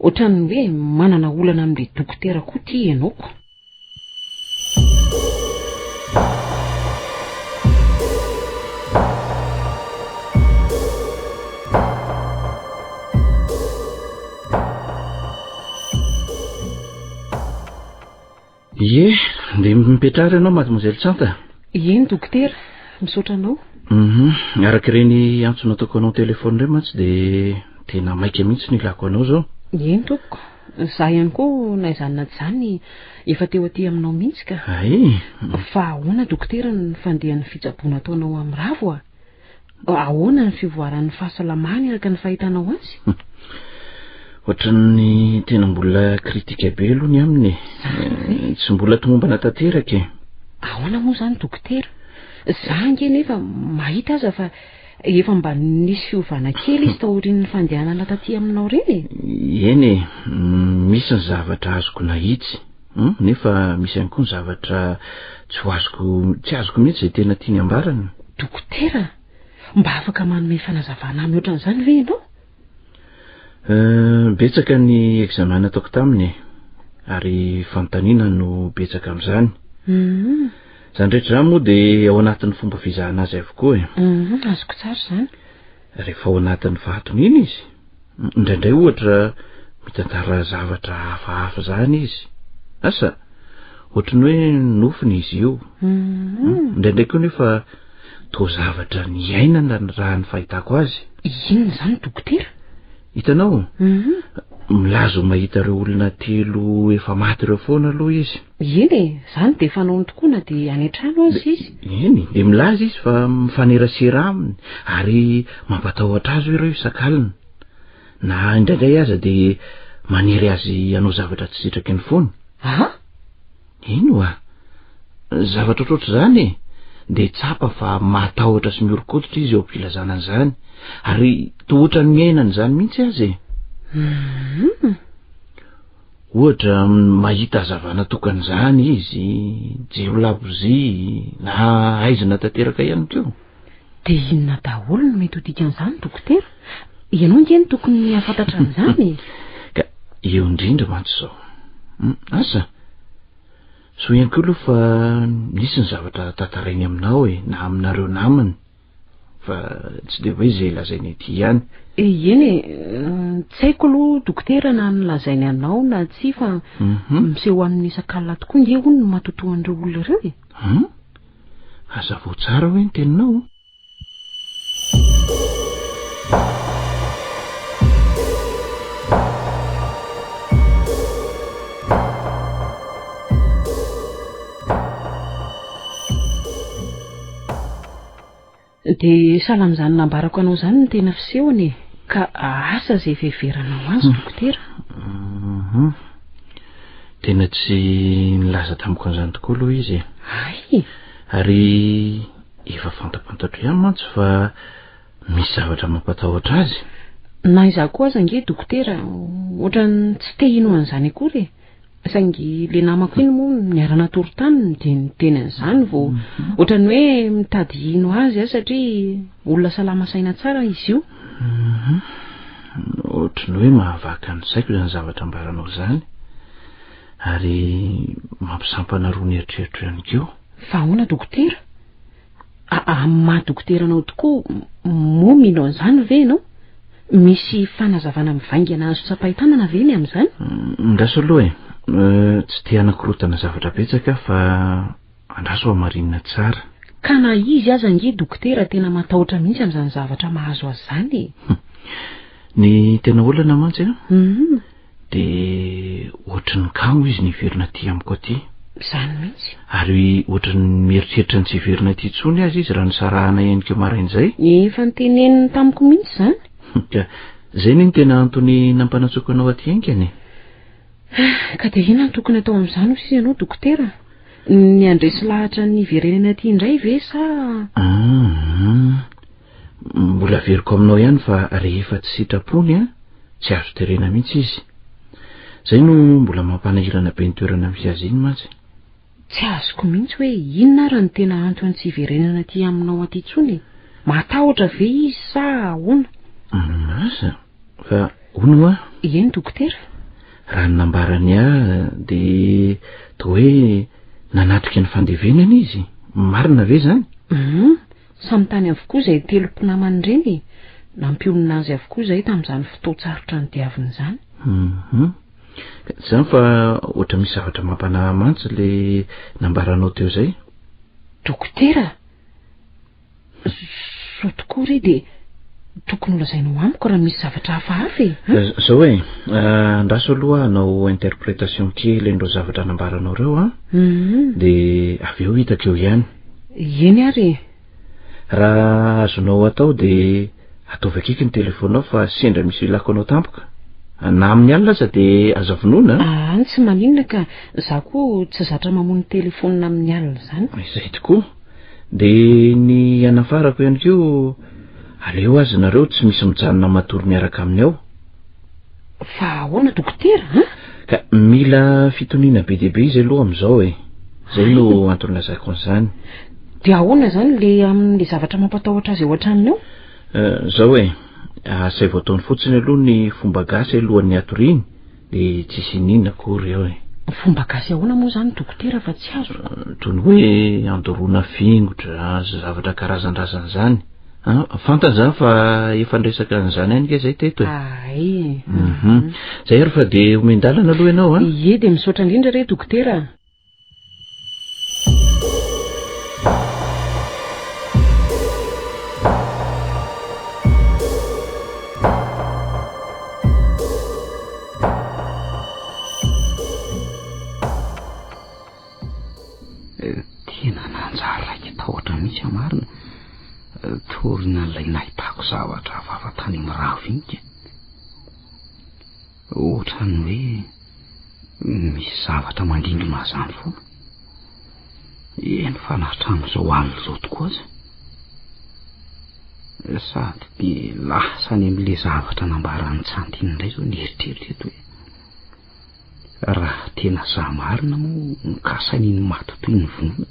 Ohatran'ny hoe manana olana amin'ilay dokotera koa ity ianao ko. Ie, ndeha mipetraha ary ianao mademoiselle Tsanta. Eny dokotera, misaotra anao. Mhm, araka ireny antso nataoko anao téléphone ireny mantsy dia tena maika mihitsy no ilako anao izao. Eny tompoko, za ihany koa na izany na tsy izany efa teo aty aminao mihitsy ka. Hay. Fa ahoana dokotera ny fandehan'ny fitsaboana ataonao amin'i Ravo a? Ahoana ny fivoaran'ny fahasalamany araka ny fahitanao azy? Ohatran'ny tena mbola kritika be aloha ny aminy e. Tsy mbola tomombana tanteraka e. Ahoana moa izany dokotera? Za ange nefa mahita aza fa efa mba nisy fiovana kely izy taorian'ny fandehanana taty aminao ireny e. Eny e, misy ny zavatra azoko nahitsy, nefa misy ihany koa ny zavatra tsy ho azoko, tsy azoko mihitsy izay tena tiany ambarana. Dokotera, mba afaka manome fanazavana mihoatra an'izany ve ianao? Betsaka ny examen nataoko taminy e, ary fanontaniana no betsaka amin'izany. Izany rehetra izany moa dia ao anatin'ny fomba fizahana azy avokoa e. Azoko tsara izany. Rehefa ao anatin'ny fahatoniana izy, indraindray ohatra mitantara zavatra hafahafa izany izy. Asa, ohatry ny hoe nofiny izy io. Indraindray koa nefa toa zavatra niainana raha ny fahitako azy. Inona izany dokotera? Hitanao? Milaza ho mahita ireo olona telo efa maty ireo foana aloha izy. Eny e, izany dia fanaony tokoa na dia any an-trano aza izy. Eny, dia milaza izy fa mifanerasera aminy ary mampatahotra azy ireo isak'alina. Na indraindray aza dia manery azy hanao zavatra tsy sitraky ny fony. Ah? Eny oa! Zavatra ohatrohatr'izany e! Dia tsapa fa matahotra sy mihoron-koditra izy eo am-pilazana an'izany, ary toa ohatran'ny miaina an'izany mihitsy aza e! Hum. Ohatra, mahita hazavana tokana izany izy, jiro labozia, na haizina tanteraka ihany koa. Dia inona daholo no mety ho dikan'izany dokotera? Ianao ange no tokony hahafantatra an'izany e! Ka eo indrindra mantsy izao. Asa? Soa ihany koa aloha fa nisy ny zavatra tantarainy aminao e, na aminareo namany, fa tsy dia hoe izay lazainy ety ihany. Eny e, tsy haiko aloha dokotera na ny lazainy anao na tsia fa miseho aminy isak'alina tokoa nge hono ny matotoan'ireo olona ireo e. Hum? Hazavao tsara hoe ny teninao. Dia sahala amin'izany nambarako anao izany ny tena fisehony e. Ka asa izay fiheveranao azy dokotera? Mhm. Tena tsy nilaza tamiko an'izany tokoa aloha izy e. Hay! Ary efa fantapantatro ihany mantsy fa misy zavatra mampatahotra azy. Na izaho koa aza ange dokotera ohatran'ny tsy te hino an'izany akory e. Saingy le namako iny moa niara-natory taminy dia niteny an'izany vao ohatran'ny hoe mitady hino azy aho satria olona salama saina tsara izy io. Mhm. Ohatran'ny hoe mahavaka ny saiko izany zavatra ambaranao izany ary mampisampana roa ny eritreritro ihany koa. Fa ahoana dokotera? Amin'ny maha dokotera anao tokoa, moa mino an'izany ve ianao? Misy fanazavana mivaingana azo tsapain-tanana ve ny amin'izany? Andraso aloha e. Tsy te hanakorotana zavatra betsaka aho fa andraso hamarinina tsara. Ka na izy aza ange dokotera tena matahotra mihitsy amin'izany zavatra mahazo azy izany e. Ny tena olana mantsy an, Dia ohatry ny kamo izy ny hiverina aty amiko aty. Izany mihitsy. Ary ohatry ny mieritreritra ny tsy hiverina aty intsony aza izy raha nisarahana ihany koa maraina izay. Efa noteneniny tamiko mihitsy izany. Ka izay anie no tena antony nampanantsoiko anao aty haingana e. Ka dia inona no tokony atao amin'izany hoy ianao dokotera? Ny handresy lahatra ny hiverenany aty indray ve sa. Hum. Mbola averiko aminao ihany fa rehefa tsy sitrapony an, tsy azo terena mihitsy izy. Zay no mbola mampanahirana be ny toerana misy azy iny mantsy. Tsy azoko mihitsy hoe inona ara no tena antony tsy hiverenana aty aminao aty intsony e? Matahotra ve izy sa ahoana? Asa, fa hono hoa? Eny dokotera. Raha ny nambarany ahy dia toa hoe nanatrika ny fandevenana izy, marina ve izany? Hum, Samy tany avokoa izay telo mpinamany ireny e! Nampionona azy avokoa izahay tamin'izany fotoan-tsarotra nodiaviny izany. Hum. Ka tsy izany fa ohatra misy zavatra mampanahy mantsy le nambaranao teo izay. Dokotera! Soa tokoa re dia tokony holazainao amiko raha misy zavatra hafahafa e! Zao e, andraso aloha hanao interprétation kely an'ireo zavatra nambaranao ireo an, dia avy eo hitako eo ihany. Eny ary e! Raha azonao atao dia ataovy akaiky ny telefaonao fa sendra misy ilako anao tampoka. Na amin'ny alina aza dia aza vonoina an! Aa tsy maninona ka, za koa tsy zatra mamono telefaonina amin'ny alina izany. Izay tokoa. Dia ny hanafarako ihany koa, aleo aza nareo tsy misy mijanona matory miaraka aminy ao. Fa ahoana dokotera an? Ka mila fitoniana be dia be izy aloha amin'izao e. Izay no antony lazako an'izany. Dia ahoana izany le amin'le zavatra mampatahotra azy ao an-tranony ao? Izao e, asaivo ataony fotsiny aloha ny fomba gasy alohan'ny hatoriany dia tsisy iniana akory eo e. Fomba gasy ahoana moa izany dokotera fa tsy azoko? Toy ny hoe andoroana fingotra sy zavatra karazandrazana izany. An, fantany izany fa efa niresaka an'izany ihany nge zay teto e. Ay. Mhm. Zay ary fa dia omen-dalana aloha ianao an. Ie, dia misaotra indrindra re dokotera. Tena nanjary raiki-tahotra mihitsy aho marina. Taorian'ilay nahitako zavatra hafahafa tany amin'ny ravo iny ka. Ohatran'ny hoe misy zavatra mandindona azy any foana. Eny fa na hatramin'izao alina izao tokoa aza. Sady dia lasa any amin'ilay zavatra nambaran'i Tsanty iny indray izao ny eritreritra eto hoe. Raha tena za marina moa mikasa ny ny maty toy ny vonoina,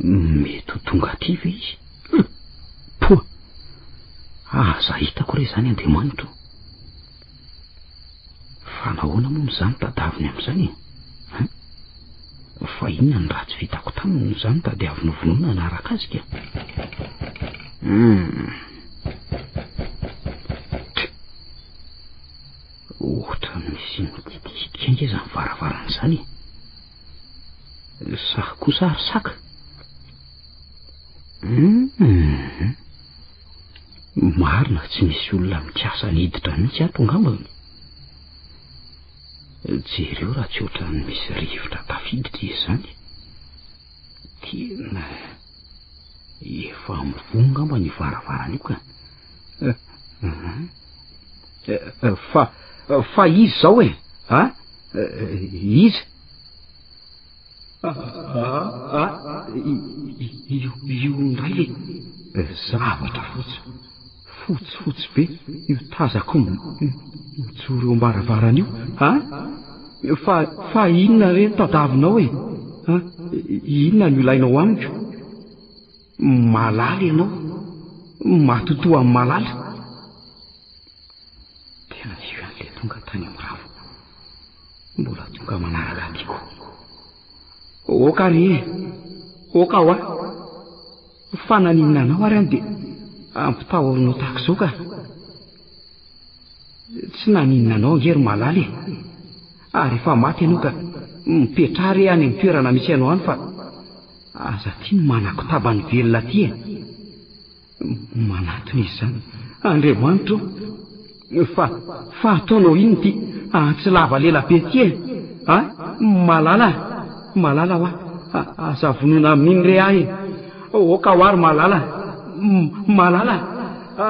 mety ho tonga aty ve izy? Hum! Poa! Aza hitako re izany Andriamanitro! Fa nahoana moa no za no tadaviny amin'izany e? Hein? Fa inona ny ratsy vitako taminy no za no tadiaviny ho vonoina hanaraka azy ka? Hum! Ohatran'ny misy mikitikitika ange izany varavarana izany e. Sa kosa ary saka? Hum. Marina tsy misy olona mikasa ny hiditra mihitsy ato angamba. Jereo raha tsy ohatran'ny misy rivotra tafiditra izy izany. Tena efa mivoha angamba ny varavarana io ka. Mhm. Eh, eh, fa fa izy zao e, a? Iza? Ah, io io indray le zavatra fotsy fotsifotsy be io tazako mijoro eo am-baravarana io a fa fa inona re ny tadavinao e a inona no ilainao amiko malala ianao matotoa amin'ny malala tena io ihany le tonga tany amin'ny ravo Mbola tonga manaraka aty koa. Oka re e! Oka hoa! Fa naninona anao ary any dia ampitahorinao tahaka izao ka. Tsy naninona anao ange ry Malala e! Ary efa maty ianao ka mipetraha re any amin'ny toerana misy anao any fa aza aty no manakotaba ny velona aty e! Manatona izy izany. Andriamanitra ô! Fa, fa ataonao inona ity antsy lava lela be ity e? A? Malala a! Malala hoa, aza vonoina amin'iny re ahy e! Oka hoa ry Malala a! Malala a!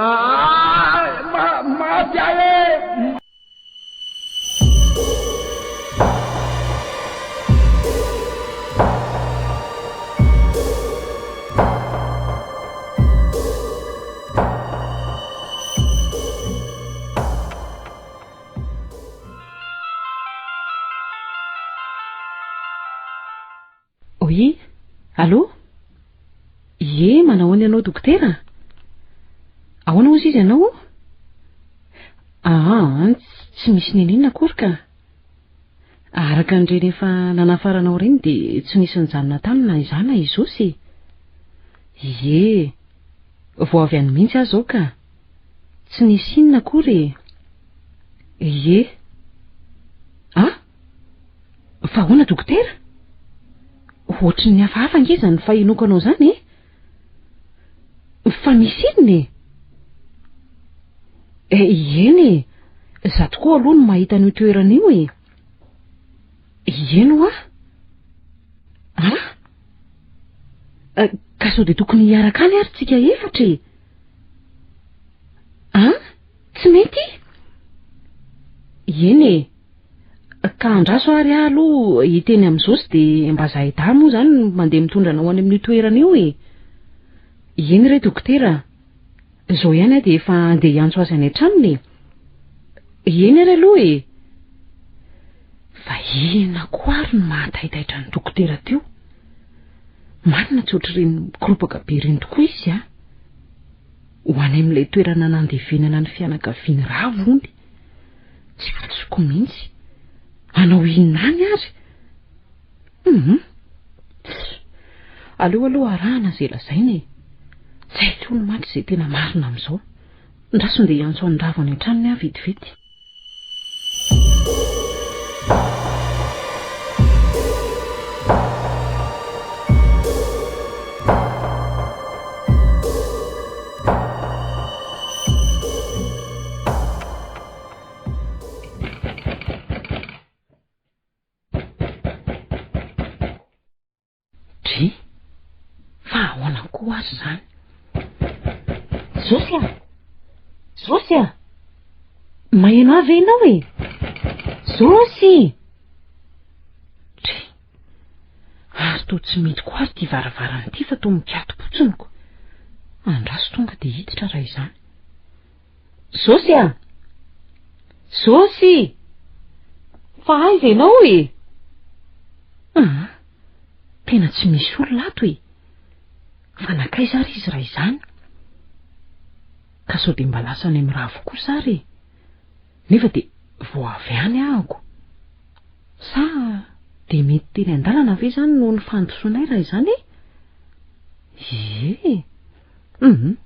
Maty ahy e! Oui, allô? Ie, manahoana ianao dokotera? Ahoana hozy izy ianao? Aa, tsy misy n'inon'inona akory ka. Araka an'ireny efa nanafaranao ireny dia tsy nisy nijanona tany na izaho na i Josy e. Ie, vao avy any mihitsy aho izao ka. Tsy nisy inona akory e. Ie. Ah? Fa ahoana dokotera? Ohatry ny hafahafa ange izany fahenoako anao izany e. Fa misy inona e? Eh, eny e. Izaho tokoa aloha no mahita an'io toerana io e. Eny hoa. Ah? Eh, ka sao dia tokony hiaraka any ary tsika efatra e? Ah? Tsy mety? Eny e. Ka andraso ary aho aloha hiteny amin'i Josy dia mba zahay dahy moa izany no mandeha mitondra anao any amin'io toerana io e. Eny re dokotera a. Izao ihany aho dia efa handeha hiantso azy any an-tranony e. Eny ary aloha e. Fa inona koa ary no mahataitaitra an'i dokotera teo? Marina tsy ohatr'ireny mikoropaka be ireny tokoa izy a. Ho any amin'ilay toerana nandevenana ny fianakaviany Ravo hono. Tsy azoko mihitsy. Hanao inona any ary? Hum. Aleo aloha arahana izay lazaina e. Tsy haiko intsony mantsy izay tena marina amin'izao. Ndraso ndeha hiantso an'i Ravo any an-tranony aho vetivety. Dry! Fa ahoana koa ary izany? Josy a! Josy a! Maheno ahy ve ianao e? Josy! Dry! Ary toa tsy mety koa ary ity varavarana ity fa toa mikato-potsiny ko. Andraso tonga dia hiditra raha izany. Josy a! Josy! Fa aiza ianao e? Ah, tena tsy misy olona ato e! Fa nankaiza ary izy raha izany? Ka sao dia mba lasa any amin'ny ravo kosa ary e? Nefa dia vao avy any ahako. Sa dia mety teny an-dalana ve izany noho ny fandisoanay raha izany e? Ie! Hum!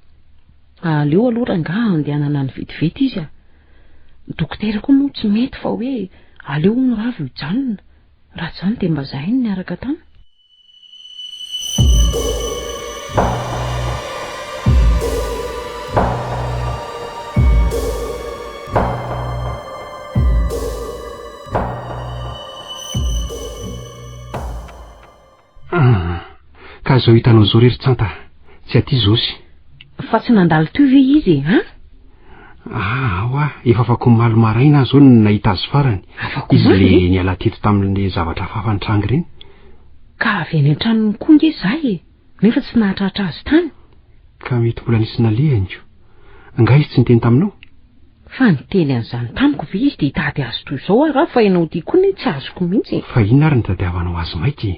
Aleo aloha rangaha andehanana any vetivety izy a! Dokotera koa moa tsy mety fa hoe aleo hono Ravo hijanona, raha tsy izany dia mba zahay no niaraka tany. Ah, ka izao hitanao izao re ry Tsanta, tsy aty Josy. Fa tsy nandalo teo ve izy e, an? Ah, ao ah, efa afaka omaly maraina aho izao no nahita azy farany. Afaka Izy omaly le ve? niala teto tamin'le zavatra hafahafa nitranga ireny. Ka avy eny an-tranony koa nge za e, nefa tsy nahatratra azy tany. Ka mety mbola nisy nalehany ko. Angaha izy tsy niteny taminao? Fa niteny an'izany tamiko ve izy dia hitady azy toy izao aho raha fa ianao ity koa anie tsy azoko mihitsy e. Fa inona ary no tadiavanao azy maika e?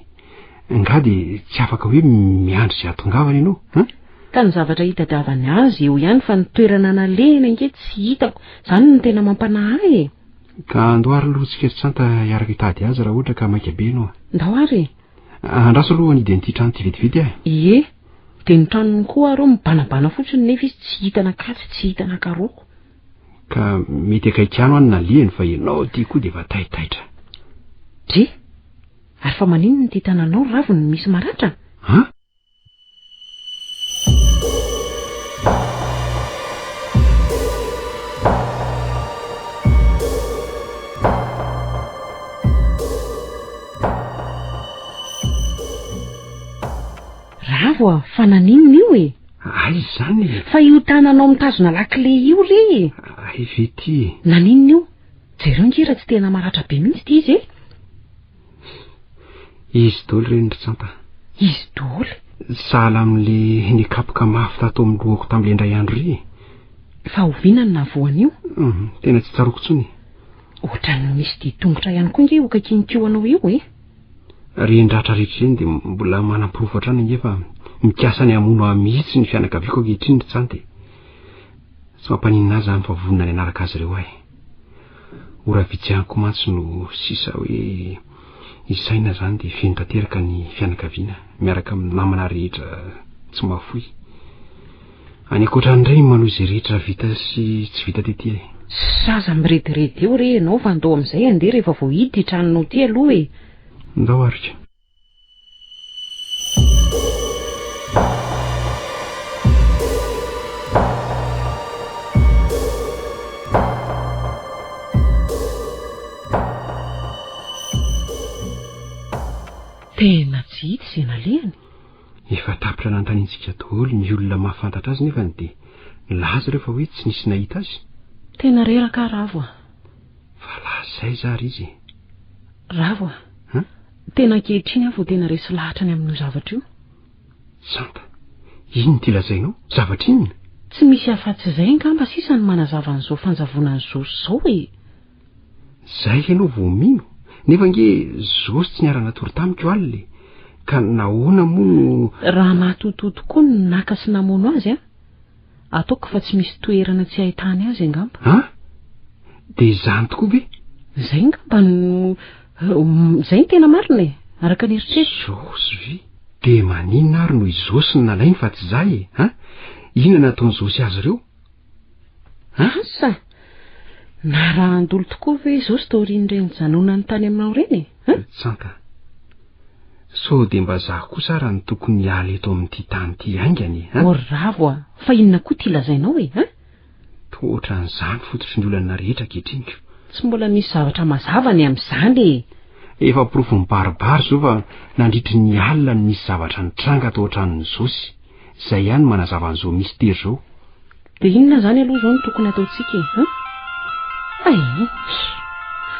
Angaha dia tsy afaka hoe miandry izay hahatongavany ianao, hein? Ka ny zavatra hitadiavany azy eo ihany fa ny toerana nalehiny ange tsy hitako, izany no tena mampanahy ahy e. Ka andao ary aloha tsika ry Tsanta hiaraka hitady azy raha ohatra ka maika be ianao a. Ndao ary e. Andraso aloha hanidy an'ity trano ity vetivety aho e. Ie, dia ny tranony koa ary mibanabana fotsiny nefa izy tsy hita nakatsy tsy hita nakaroako. Ka mety akaiky ano any nalehany fa ianao ity koa dia efa taitaitra. Dre, ary fa maninona ity tananao raviny no misy maratra? An? Ravo a, fa naninona io e? Aiza izany e? Fa io tananao mitazona lakile io re e! Hay ve ity e? Naninona io? Jereo nge raha tsy tena maratra be mihitsy ity izy e! Izy daholo ireny ry Tsanta. Izy daholo? Sahala amin'le nikapoka mafy tato amin'ny lohako tamin'ilay indray andro iry e. Fa oviana no nahavoa an'io? Hum, tena tsy tsaroako intsony e. Ohatran'ny misy dian-tongotra ihany koa nge io akaikin'ity anao io e. Ireny ratra rehetra ireny dia mbola manam-porofo hatrany ange fa mikasa ny hamono ahy mihitsy ny fianakaviako ankehitriny ry Tsanta e. Tsy mampaninona ahy izany fa vonona ny hanaraka azy ireo aho e. Ora vitsy ihany koa mantsy no sisa hoe isaina izany dia feno tanteraka ny fianakaviana miaraka amin'ny namana rehetra tsy mahafoy. Any ankoatra an'ireny manohy izay rehetra vita sy tsy vita tety e. Zaza mirediredy eo re ianao fa ndao amin'izay andeha rehefa voahidy ity tranonao ity aloha e. Ndao ary ka. Tena tsy hita izay nalehany. Efa tapitra nanontaniantsika daholo ny olona mahafantatra azy nefany dia nilaza ireo fa hoe tsy nisy nahita azy. Tena reraka aho Ravo a. Fa lasa aiza ary izy e? Ravo a! Hein? Tena ankehitriny aho vao tena resy lahatra ny amin'io zavatra io. Santa, inona ity lazainao? Zavatra inona? Tsy misy afa-tsy izay angamba sisa no manazava an'izao fanjavonan'i Zosy izao e! Izay ianao vao mino? Nefa ange Zosy tsy niara-natory tamiko alina e! Ka nahoana moa no. Raha matotoa tokoa no naka sy namono azy an! Ataoko fa tsy misy toerana tsy ahitany azy angamba. An? Dia izany tokoa ve? Izay angamba no izay no tena marina e, araka ny eritreritro. Zosy ve? Dia maninona ary no i Zosy no nalainy fa tsy izaho e? An? Inona nataon'i Zosy azy ireo? An? Asa! Narahan-dolo tokoa ve i Zosy taorian'ireny nijanonany tany aminao ireny e? An? Tsanta. Sao dia mba za kosa ara no tokony hiala eto amin'ity tany ity haingana e, an? Oh Ravo a! Fa inona koa ity lazainao e, an? Toa ohatran'izany fototry ny olana rehetra ankehitriny ko. Tsy mbola misy zavatra mazava ny amin'izany e! Efa porofo mibaribary izao fa nandritry ny alina no nisy zavatra nitranga tao an-tranon'i Zosy. Izay ihany no manazava an'izao mistery izao. Dia inona izany aloha izao no tokony hataontsika e, an? Hay!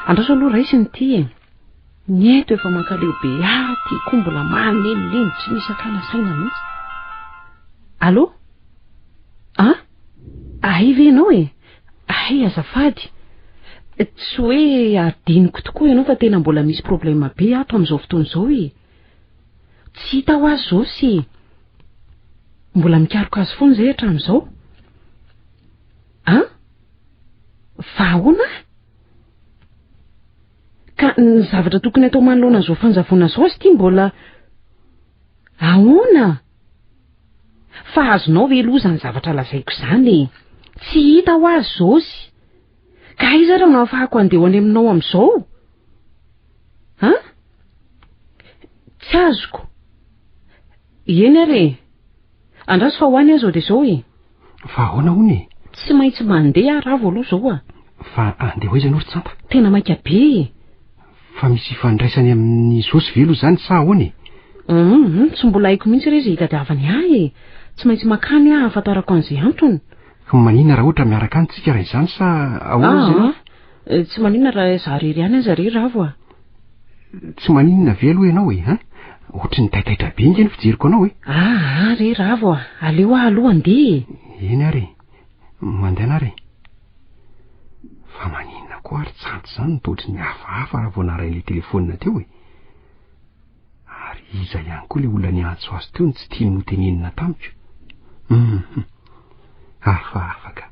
Andraso aloha raisina ity e! Ny eto efa mankaleo be ahy ty koa mbola manenoneno tsy misy akana saina mihitsy. Allô? An? Ahy ve ianao e? Hay azafady. Tsy hoe adinoko tokoa ianao fa tena mbola misy problème be ato amin'izao fotoana izao e. Tsy hita ho azy Zosy e. Mbola mikaroka azy foana izay hatramin'izao. An? Fa ahoana? Ka ny zavatra tokony atao manoloana an'izao fanjavona izao azy ity mbola ahoana? Fa azonao ve aloha izany zavatra lazaiko izany e? Tsy hita ho azy Zosy. Ka aiza ary no ahafahako handeha ho any aminao amin'izao? An? Tsy azoko. Eny ary e. Andraso fa ho any aho izao dia izao e. Fa ahoana hono e? Tsy maintsy mandeha aho Ravo aloha izao a. Fa andeha ho aiza ianao ry Tsanta? Tena maika be e. Fa misy ifandraisany amin'ny Zosy ve aloha izany sa ahoana e? Hum, tsy mbola haiko mihitsy re izay hitadiavany ahy e. Tsy maintsy makany aho hahafantarako an'izay antony. Maninona raha ohatra miaraka any tsika raha izany sa ahoana izy ianao? Ah, tsy maninona raha izaho irery ihany aza re Ravo a. Tsy maninona ve aloha ianao e, an? Ohatry ny taitaitra be ange ny fijeriko anao e. Ah, ah re Ravo a, aleo aho aloha handeha e. Eny ary e, mandehana ary e. Fa maninona koa ary tsanty izany no toa ohatry ny hafahafa raha vao naharay ilay telefaonina teo e? Ary iza ihany koa ilay olona niantso azy teo no tsy tiany notenenina tamiko? Hum, hafahafa ka.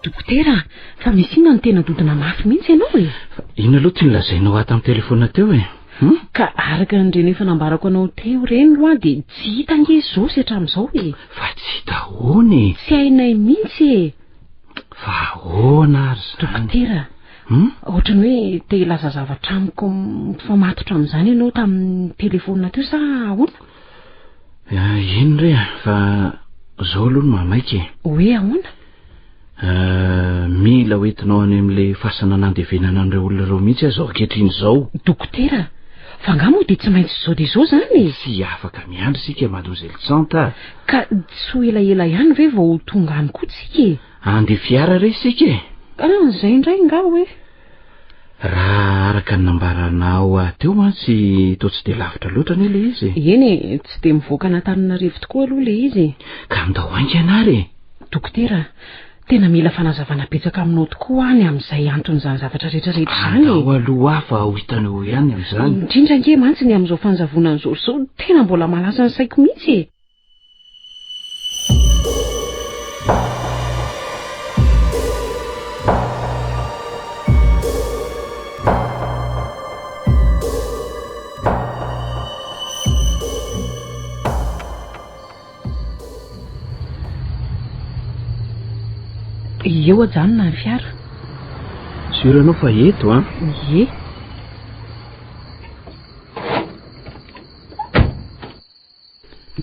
Dokotera, fa misy inona no tena dodona mafy mihitsy ianao e? Fa inona aloha ty nolazainao ahy tamin'ny telefaonina teo e? Hum? Ka araka an'ireny efa nambarako anao teo ireny roa dia tsy hita ange Zosy hatramin'izao e. Fa tsy hita ahoana e? Tsy hainay mihitsy e. Fa ahoana ary izany? Dokotera, Hum? ohatran'ny hoe te hilaza zavatra amiko mifamatotra amin'izany ianao tamin'ny telefaonina teo sa ahoana? Eny re a, fa zao aloha no mahamaika e. Hoe ahoana? Mila hoentinao any amin'ilay fasana nandevenana an'ireo olona ireo mihitsy aho izao ankehitriny izao. Dokotera, fa angaha moa dia tsy maintsy izao dia izao izany e? Tsy afaka miandry isika Mademoiselle Tsanta a. Ka tsy ho elaela ihany ve vao ho tonga any koa tsika e? Handeha fiara re isika e. Ah, izay indray angaha hoe? Raha araka ny nambaranao ahy teo mantsy toa tsy dia lavitra loatra anie ilay izy e. Eny e, tsy dia mivoaka an'Antananarivo tokoa aloha ilay izy e. Ka andao haingana ary e. Dokotera, tena mila fanazavana betsaka aminao tokoa aho ny amin'izay anton'izany zavatra rehetra rehetra izany e. Andao aloha aho fa ho hitanao eo ihany amin'izany. Indrindra ange mantsy ny amin'izao fanjavonan'i Georges izao tena mbola mahalasa ny saiko mihitsy e. Eo ajanona ny fiara. Sûr ianao fa eto an? Ie.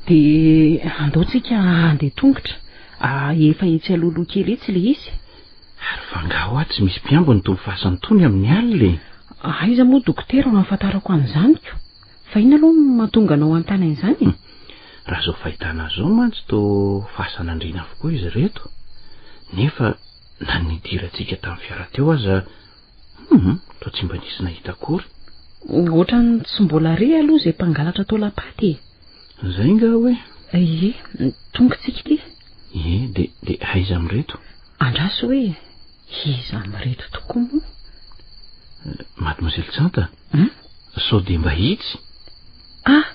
Dia andao tsika handeha tongotra. Ah, efa etsy alohaloha kely etsy ilay izy. Ary fa angaha hoa tsy misy mpiambina itony fasana itony amin'ny alina e? Aiza moa dokotera no ahafantarako an'izany ko? Fa inona aloha no mahatonga anao hanontany an'izany e? Raha izao fahitana azy izao mantsy toa fasana andriana avokoa izy ireto. Nefa na ny nidirantsika tamin'ny fiara teo aza Hum, toa tsy mba nisy nahita akory. Ohatran'ny tsy mbola re aloha izay mpangalatra taolam-paty e. Izay nga hoe? Ie, tonga tsika ity. Ie, dia dia aiza amin'ireto? Andraso hoe, iza amin'ireto tokoa moa? Mademoiselle Tsanta? Hum? Sao dia mba itsy? Ah,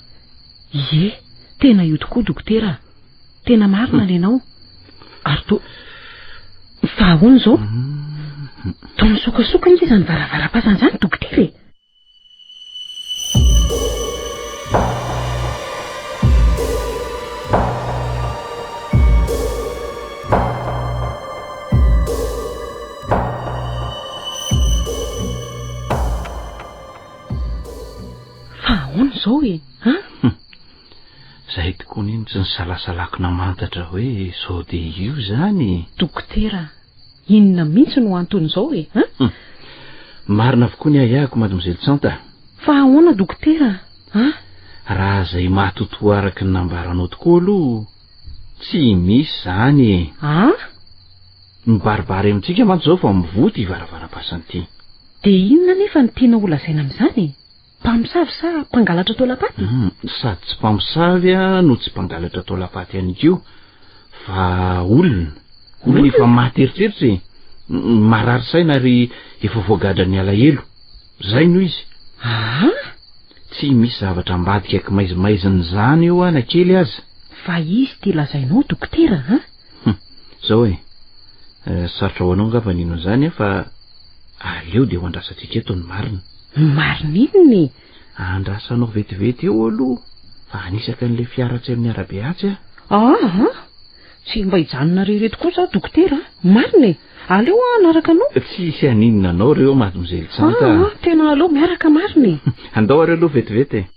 ie, tena io tokoa dokotera a. Tena marina ny anao. Ary toa... Fa ahoana izao? Toa misokasoka ange izany varavaram-pasana izany dokotera e! Fa ahoana izao e? An? Zay tokoa anie no tsy nisalasalako namantatra hoe sao dia io izany e! Dokotera, inona mihitsy no anton'izao e? An? Hum. Marina avokoa ny ahiahiko Mademoiselle Tsanta. Fa ahoana dokotera an? Raha izay matotoa araka ny nambaranao tokoa aloha, tsy misy izany e! An? Mibaribary amintsika mantsy izao fa mivoha ity varavaram-pasana ity. Dia inona anefa no tianao holazaina amin'izany e? Mpamosavy sa mpangalatra taolam-paty? Hum, sady tsy mpamosavy no tsy mpangalatra taolam-paty ihany koa, fa olona. Olona efa maty eritreritra e. Marary saina ary efa voagadran'ny alahelo. Zay no izy. Aa! Tsy misy zavatra ambadika kimaizimaizina izany eo na kely aza. Fa izy ity lazainao dokotera an? Hum, zao e. Sarotra ho anao angamba ny hino an'izany an, fa aleo dia ho andrasantsika eto ny marina. Marina inona e? Andrasanao vetivety eo aloha fa hanisaka an'ilay fiara atsy amin'ny arabe atsy aho. Aa! Tsy mba hijanona irery eto kosa aho dokotera a! Marina e! Aleo aho hanaraka anao. Tsy hisy haninona anao ireo mademoiselle Tsanta a! Aa! Tena aleo miaraka marina e! Andao ary aloha vetivety e!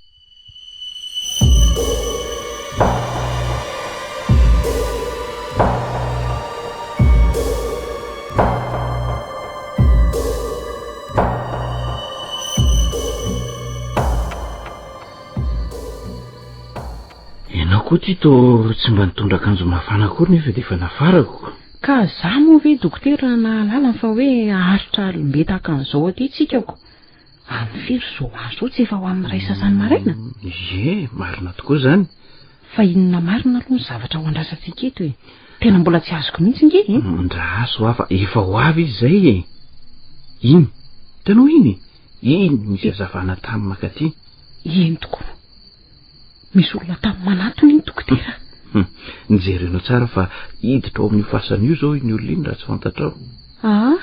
Ianao koa ty toa tsy mba nitondra akanjo mafana akory nefa dia efa nafarako. Ka za moa ve dokotera nahalala fa hoe haharitra alim-be tahaka an'izao aty tsika ko? Amin'ny firy izao andro izao tsy efa ho amin'ny iray sasany maraina? Ie, marina tokoa izany. Fa inona marina aloha ny zavatra ho andrasantsika eto e? Tena mbola tsy azoko mihitsy nge e! Andraso hoa fa efa ho avy izy izay e! Iny, hitanao iny e? Iny misy hazavana tany mankaty. Eny tokoa. Misy olona tany manatona iny dokotera. Hum, nijerenao tsara fa hiditra ao amin'io fasana io izao iny olona iny raha tsy fantatrao. Aa,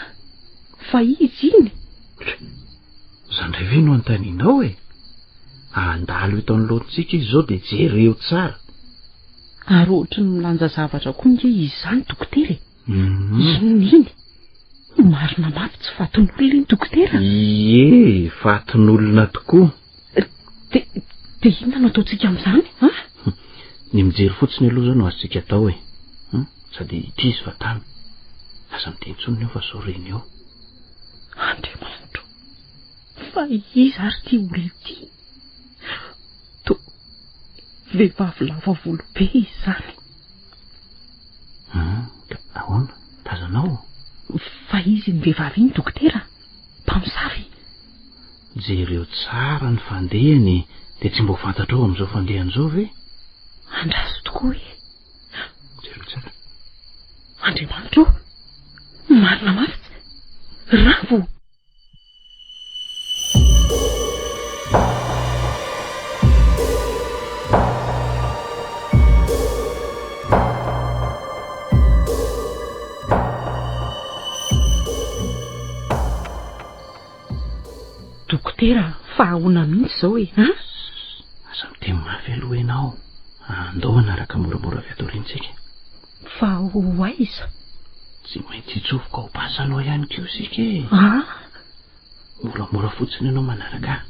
fa izy iny? Izany indray ve no anontanianao e? Handalo eto anoloantsika izy izao dia jereo tsara. Ary ohatry ny milanja zavatra koa nge izy izany dokotera e. Inona iny? Marina mafy tsy fatin'olona iny dokotera. Ie, fatin'olona tokoa. De, de inona no ataontsika amin'izany, an? Ny mijery fotsiny aloha izao no azontsika atao e. Hum, sady ity izy fa tamy. Aza miteny intsony eo fa sao reny eo. Andriamanitro, fa iza ary ity olona ity? Toa vehivavy lava volo be izy izany. Hum, ka ahoana? Tazanao? Fa izy iny vehivavy iny dokotera, mpamosavy. Jereo tsara ny fandehany e, dia tsy mba ho fantatrao amin'izao fandehany izao ve? Andraso tokoa e! Jereo tsara. Andriamanitra ô! Marina mafy tsy. Ravo! Dokotera fa ahoana mihitsy izao e an? Aza miteny mafy aloha ianao. Andao hanaraka moramora avy ato aoriana isika. Fa ho aiza? Tsy maintsy hitsofoka ao am-pasanao ihany koa isika e. An? Moramora fotsiny ianao manaraka ahy.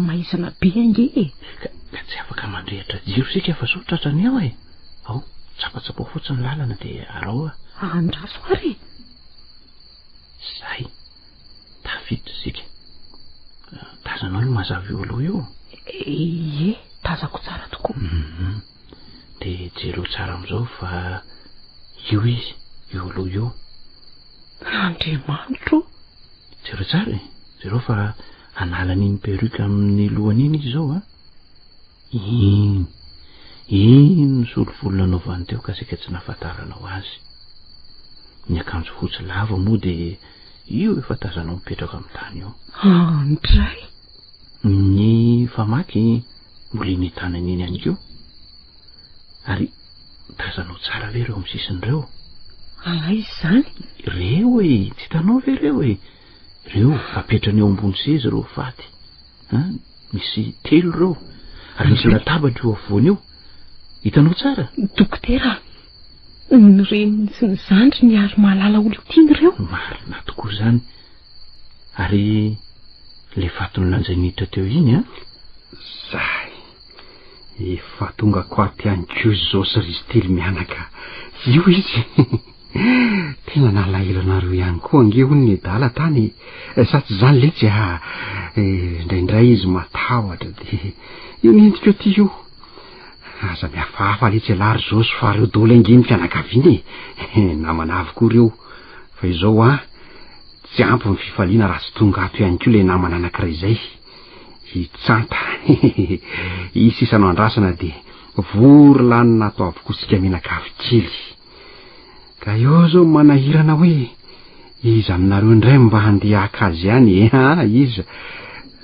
Maizina be ange e. Ka, ka tsy afaka mandrehitra jiro isika fa sao tratrany eo e. Ao, tsapatsapao fotsiny ny lalana dia araho aho. Andraso ary e. Zay. Tafiditra isika. Tazanao io mazava io aloha io? Ie, tazako tsara tokoa. Mhm. Dia jereo tsara amin'izao fa io izy, io aloha io. Andriamanitro o! Jereo tsara e, jereo fa hanala an'iny perruque amin'ny lohany iny izy izao a. Iny, iny ny solovolo nanaovany teo ka saika tsy nahafantaranao azy. Ny akanjo fotsy lava moa dia io efa tazanao mipetraka amin'ny tany io. Andray! Ny famaky mbola iny tanany iny ihany koa. Ary tazanao tsara ve ireo amin'ny sisiny ireo? Aiza izany? Ireo e! Tsy hitanao ve ireo e? Ireo apetrany eo ambony seza ireo faty. An, misy telo ireo. Ary misy latabatra eo afovoany eo. Hitanao tsara? Dokotera, ny reniny sy ny zandriny ary mahalala olon-tiany ireo. Marina tokoa izany. Ary ilay faty nolanjainy niditra teo iny an? Zay. Efa tonga ko ato ihany koa izao sy ry Stily mianaka. Io izy. Tena nalahelo anareo ihany koa ange hono ny adala tany e. Sa tsy izany letsy a. Indraindray izy matahotra dia io nentiko aty io. Aza mihafahafa letsy ialahy ry Zoso fa reo daholo ange ny fianakaviana e. Namana avokoa ireo. Fa izao an, tsy ampy ny fifaliana raha tsy tonga ato ihany koa ilay namana anankiray izay. I Tsanta. Izy sisa no andrasana dia vory lanona ato avokoa isika mianakavy kely. Ka eo zao manahirana hoe iza aminareo indray mba handeha haka azy any e ha iza?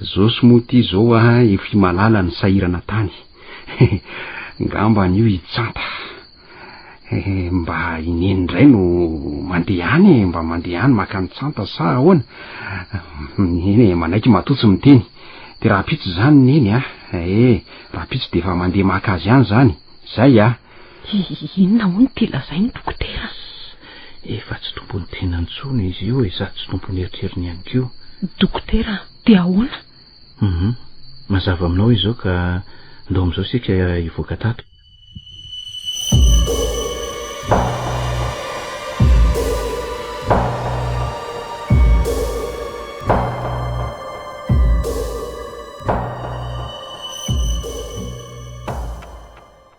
Zosy moa ity zao a efa i Malala no sahirana tany. Ngamba anio i Tsanta. Mba i Neny indray no mandeha any e, mba mandeha any maka an'i Tsanta sa ahoana? Eny e, manaiky matoa tsy miteny. Dia rahampitso izany Neny a, eh, rahampitso dia efa mandeha maka azy any izany. Izay a. Inona hono ity lazainy dokotera? Efa tsy tompon'ny tenany intsony izy io e, sady tsy tompon'ny eritreriny ihany koa. Dokotera, dia ahoana? Hum, mazava aminao izao ka ndao amin'izao isika hivoaka tato.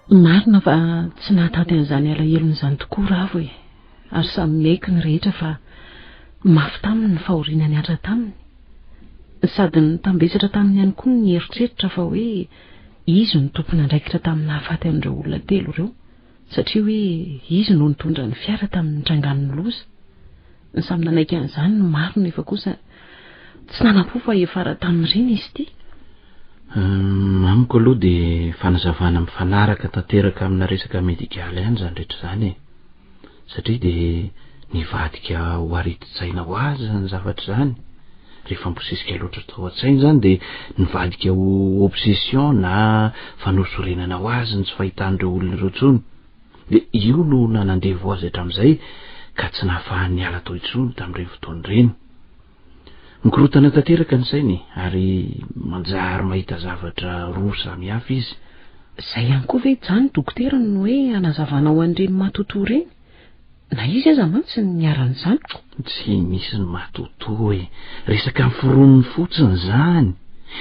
Marina fa tsy nahatanty an'izany alahelony izany tokoa Ravo e. Ary samy miaiky ny rehetra fa mafy taminy ny fahoriana nihatra taminy. Sady nitambesatra taminy ihany koa ny eritreritra fa hoe izy no tompon'andraikitra tamin'ny nahafaty an'ireo olona telo ireo, satria hoe izy no nitondra ny fiara tamin'ny nitrangan'ny loza. Samy nanaiky an'izany ny maro nefa kosa tsy nanam-po fa hiafara tamin'ireny izy ity. Amiko aloha dia fanazavana mifanaraka tanteraka amina resaka medikaly ihany izany rehetra izany e. Satria dia nivadika ho aretin-tsaina ho azy izany zavatra izany. Rehefa mibosesika loatra tao an-tsaina izany dia nivadika ho obsession na fanosorenana ho azy ny tsy fahitan'ireo olona ireo intsony. Dia io no nanandevo azy hatramin'izay ka tsy nahafahany niala tao intsony tamin'ireny fotoana ireny. Mikorontana tanteraka ny sainy ary manjary mahita zavatra roa samy hafa izy. Izay ihany koa ve izany dokotera no hoe hanazavanao an'ireny matotoa ireny? Na izy aza mantsy niharan'izany. Tsy misy ny matotoa e! Resaka noforoniny fotsiny izany.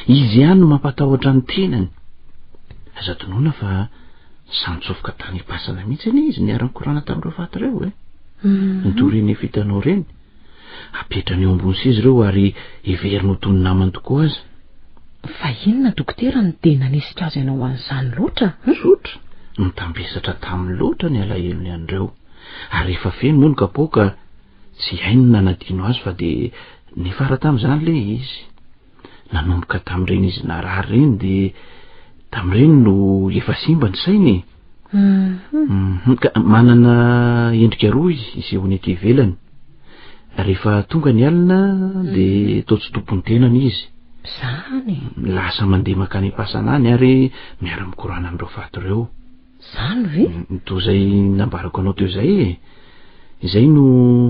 Izy ihany no mampatahotra ny tenany. Aza adinoina fa samy tsofoka tany am-pasana mihitsy anie izy niara-nikorana tamin'ireo faty ireo e! Notoriany efa hitanao ireny. Apetrany eo ambony seza ireo ary heveriny ho toy ny namany tokoa aza. Fa inona dokotera no dia nanesika azy hanao an'izany loatra an? Tsotra, nitambesatra taminy loatra ny alahelony an'ireo. Ary rehefa feno moa ny kapoaka, tsy hainy ny nanadino azy fa dia nifara tamin'izany ilay izy. Nanomboka tamin'ireny izy narary ireny dia tamin'ireny no efa simba ny sainy e. Mhm. Ka manana endrika roa izy isehoany ety ivelany. Rehefa tonga ny alina dia toa tsy tompon'ny tenany izy. Zany e. Lasa mandeha mankany am-pasana any ary miara-mikorana amin'ireo faty ireo. Zany ve? Toa izay nambarako anao teo izay e. Izay no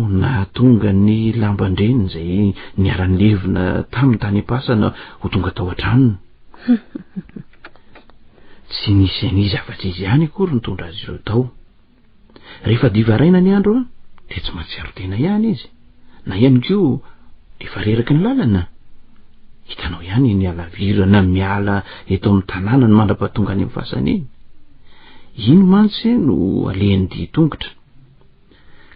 nahatonga ny lamban-dreniny izay niara-nilevina taminy tany am-pasana ho tonga tao an-tranony. Tsy nisy an'iza afa-tsy izy ihany akory nitondra azy ireo tao. Rehefa diva haraina ny andro dia tsy mahatsiaro tena ihany izy, na ihany koa efa reraky ny lalana. Hitanao ihany iny halavirana miala eto amin'ny tanàna ny mandra-pahatonga any amin'ny fasana iny. Iny mantsy no alehan'ny dian-tongotra.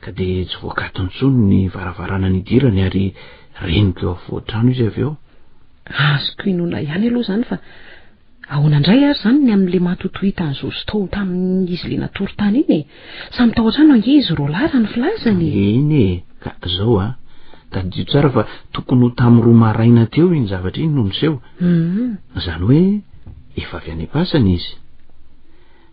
Ka dia tsy voakatony intsony ny varavarana nidirany ary reniko eo afovoan-trano izy avy eo. Azoko inoana ihany aloha izany fa Ahoana indray ary izany ny amin'ilay matotoa hitan'i Zozo tao tamin'izy ilay natory tany iny e? Samy tao an-trano ange izy roalahy raha ny filazany e. Eny e, ka izao a, tadidio tsara fa tokony ho tamin'ny roa maraina teo iny zavatra iny no niseho. Izany hoe efa avy any am-pasana izy.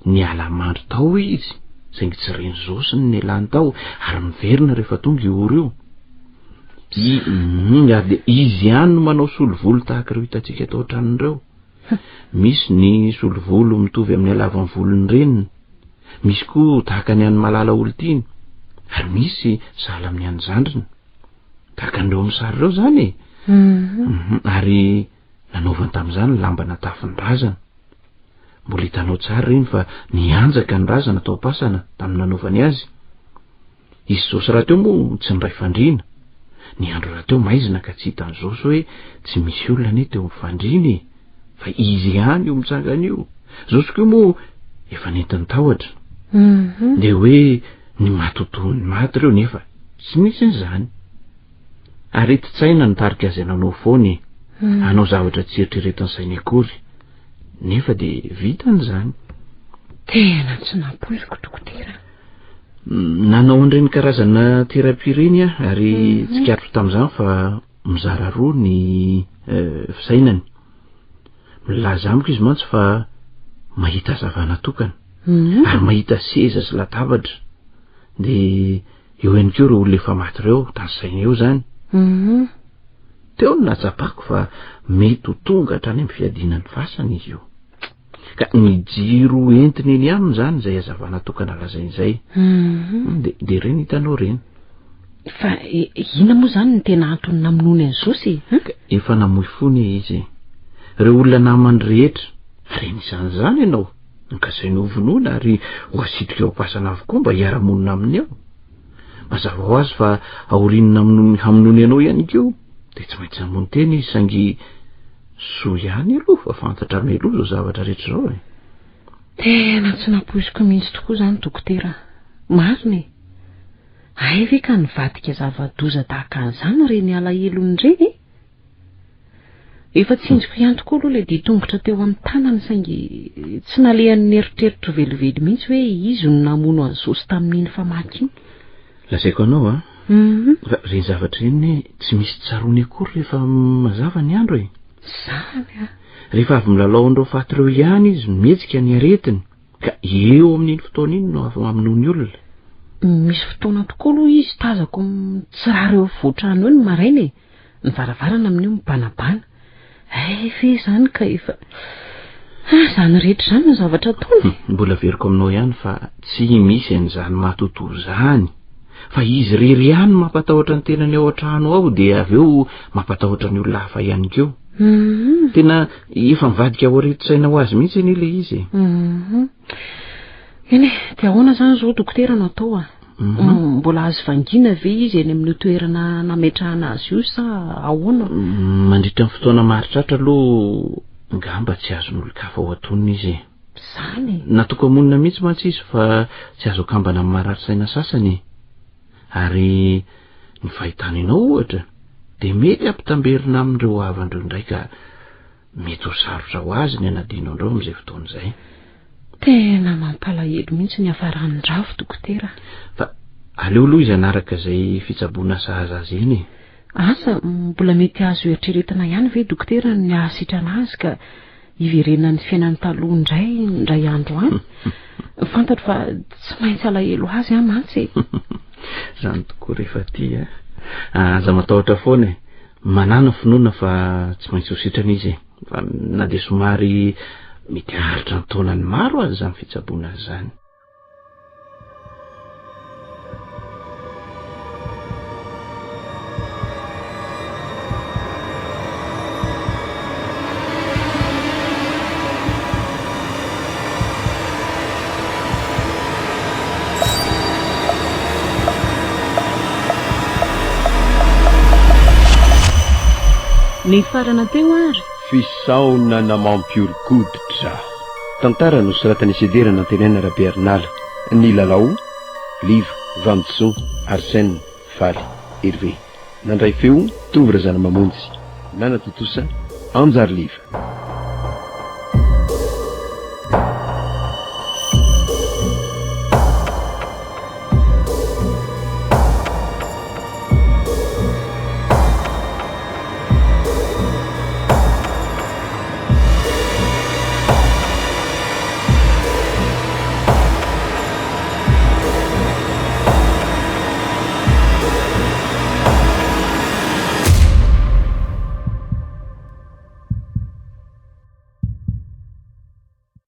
Niala mandry tao izy, saingy tsy ren'i Zoso ny nialany tao ary miverina rehefa tonga io ora io. I, ary dia izy ihany no manao solovolo tahaka ireo hitantsika tao an-tranony ireo. Misy ny solovolo mitovy amin'ny halavan'ny volon'ny reniny, misy koa tahaka ny an'i Malala olon-tiany, ary misy sahala amin'ny an'ny zandriny. Tahaka an'ireo amin'ny sary ireo izany e. Ary nanaovany tamin'izany ny lamba natafin'ny razana. Mbola hitanao tsara ireny fa nihanjaka ny razana tao am-pasana tamin'ny nanaovany azy. Izy Zosy rahateo moa tsy niray fandriana. Ny andro rahateo maizina ka tsy hitan'i Zosy hoe tsy misy olona anie teo amin'ny fandriana e! Fa izy ihany io mitsangana io. Zosy koa moa efa nentin'ny tahotra. Dia hoe ny matotoan'ny maty ireo nefa tsy nisy an'izany. Aretin-tsaina nitarika azy hanao foana e! Hanao zavatra tsy eritreretin'ny sainy akory. Nefa dia vitany izany. Tena tsy nampoiziko dokotera. Nanao an'ireny karazana thérapie ireny aho ary tsikaritro tamin'izany fa mizara roa ny fisainany. Milaza amiko izy mantsy fa mahita hazavana tokana ary mahita seza sy latabatra. Dia eo ihany koa ireo olona efa maty ireo, tanisaina eo izany. Teo no nahatsapako fa mety ho tonga hatrany amin'ny fiadiana ny fasana izy io. Ka ny jiro entiny eny aminy izany izay hazavana tokana lazainy izay. De, de ireny hitanao ireny. Fa inona moa izany no tena antony namonoany an'i Zosy e? Ka efa namoy fo anie izy e. Ireo olona namany rehetra, ary anisan'izany ianao, nokasainy hovonoina ary ho asitrika ao am-pasana avokoa mba hiara-monina aminy ao. Mazava ho azy fa aorian'ny namonoany hamonoany anao ihany koa, dia tsy maintsy namono tena izy saingy Soa ihany aloha fa fantatra mialoha izao zavatra rehetra izao e. Tena tsy nampoiziko mihitsy tokoa izany dokotera a! Marina e! Hay ve ka nivadika zava-doza tahaka an'izany ireny alahelony ireny e? Efa tsinjoko ihany tokoa aloha ilay dian-tongotra teo amin'ny tanany saingy tsy nalehan'ny eritreritro velively mihitsy hoe izy no namono an'i Zosy tamin'iny famaky iny. Lazaiko anao an, fa ireny zavatra ireny anie tsy misy tsaroany akory rehefa mazava ny andro e. Izany an! Rehefa avy milalao an'ireo faty ireo ihany izy no mihetsika ny aretiny, ka eo amin'iny fotoana iny no avy mamono ny olona. Misy fotoana tokoa aloha izy tazako mitsirara eo afovoan-trano eo ny maraina e. Ny varavarana amin'io mibanabana. Hay ve izany ka efa. Ah, izany rehetra izany no zavatra ataony? Mbola averiko aminao ihany fa tsy misy an'izany matotoa izany. Fa izy irery ihany no mampatahotra ny tenany ao an-trano ao dia avy eo mampatahotra ny olona hafa ihany koa. Tena efa mivadika ho aretin-tsaina ho azy mihitsy anie ilay izy e. Eny e, dia ahoana izany izao dokotera no atao a? Mbola azo vangiana ve izy eny amin'io toerana nametrahana azy io sa ahoana? Mandritra ny fotoana maharitraritra aloha ngamba tsy azon'olon-kafa ho antonona izy e. Izany e? Natoka-monina mihitsy mantsy izy fa tsy azo akambana amin'ny marary saina sasany e. Ary ny fahitana anao ohatra dia mety hampitamberina amin'ireo havany ireo indray ka Mety ho sarotra ho azy ny hanadino an'ireo amin'izay fotoana izay. Tena mampalahelo mihitsy ny hafaran'ny ravo, dokotera. Fa aleo aloha izy hanaraka izay fitsaboana sahaza azy eny e. Asa, mbola mety azo eritreretina ihany ve dokotera ny hahasitrana azy ka hiverenan'ny fiainany taloha indray indray andro any? Fantatro fa tsy maintsy alahelo azy aho mantsy e. Izany tokoa rehefa tia a. Aza matahotra foana e. Manàna finoana fa tsy maintsy ho sitrana izy e. Fa na dia somary mety haharitra an-taonany maro aza izany fitsaboana azy izany. Nifarana teo ary. Fisaonana mampihoron-koditra. Tantara nosoratan'i Sedera Nantenaina Rabearinala. Ny lalao, Liva, Vantosoa, Arsène, Faly, Hervé. Nandray feo, Tovo Razanamamonjy. Nanatontosa, Anjary Liva.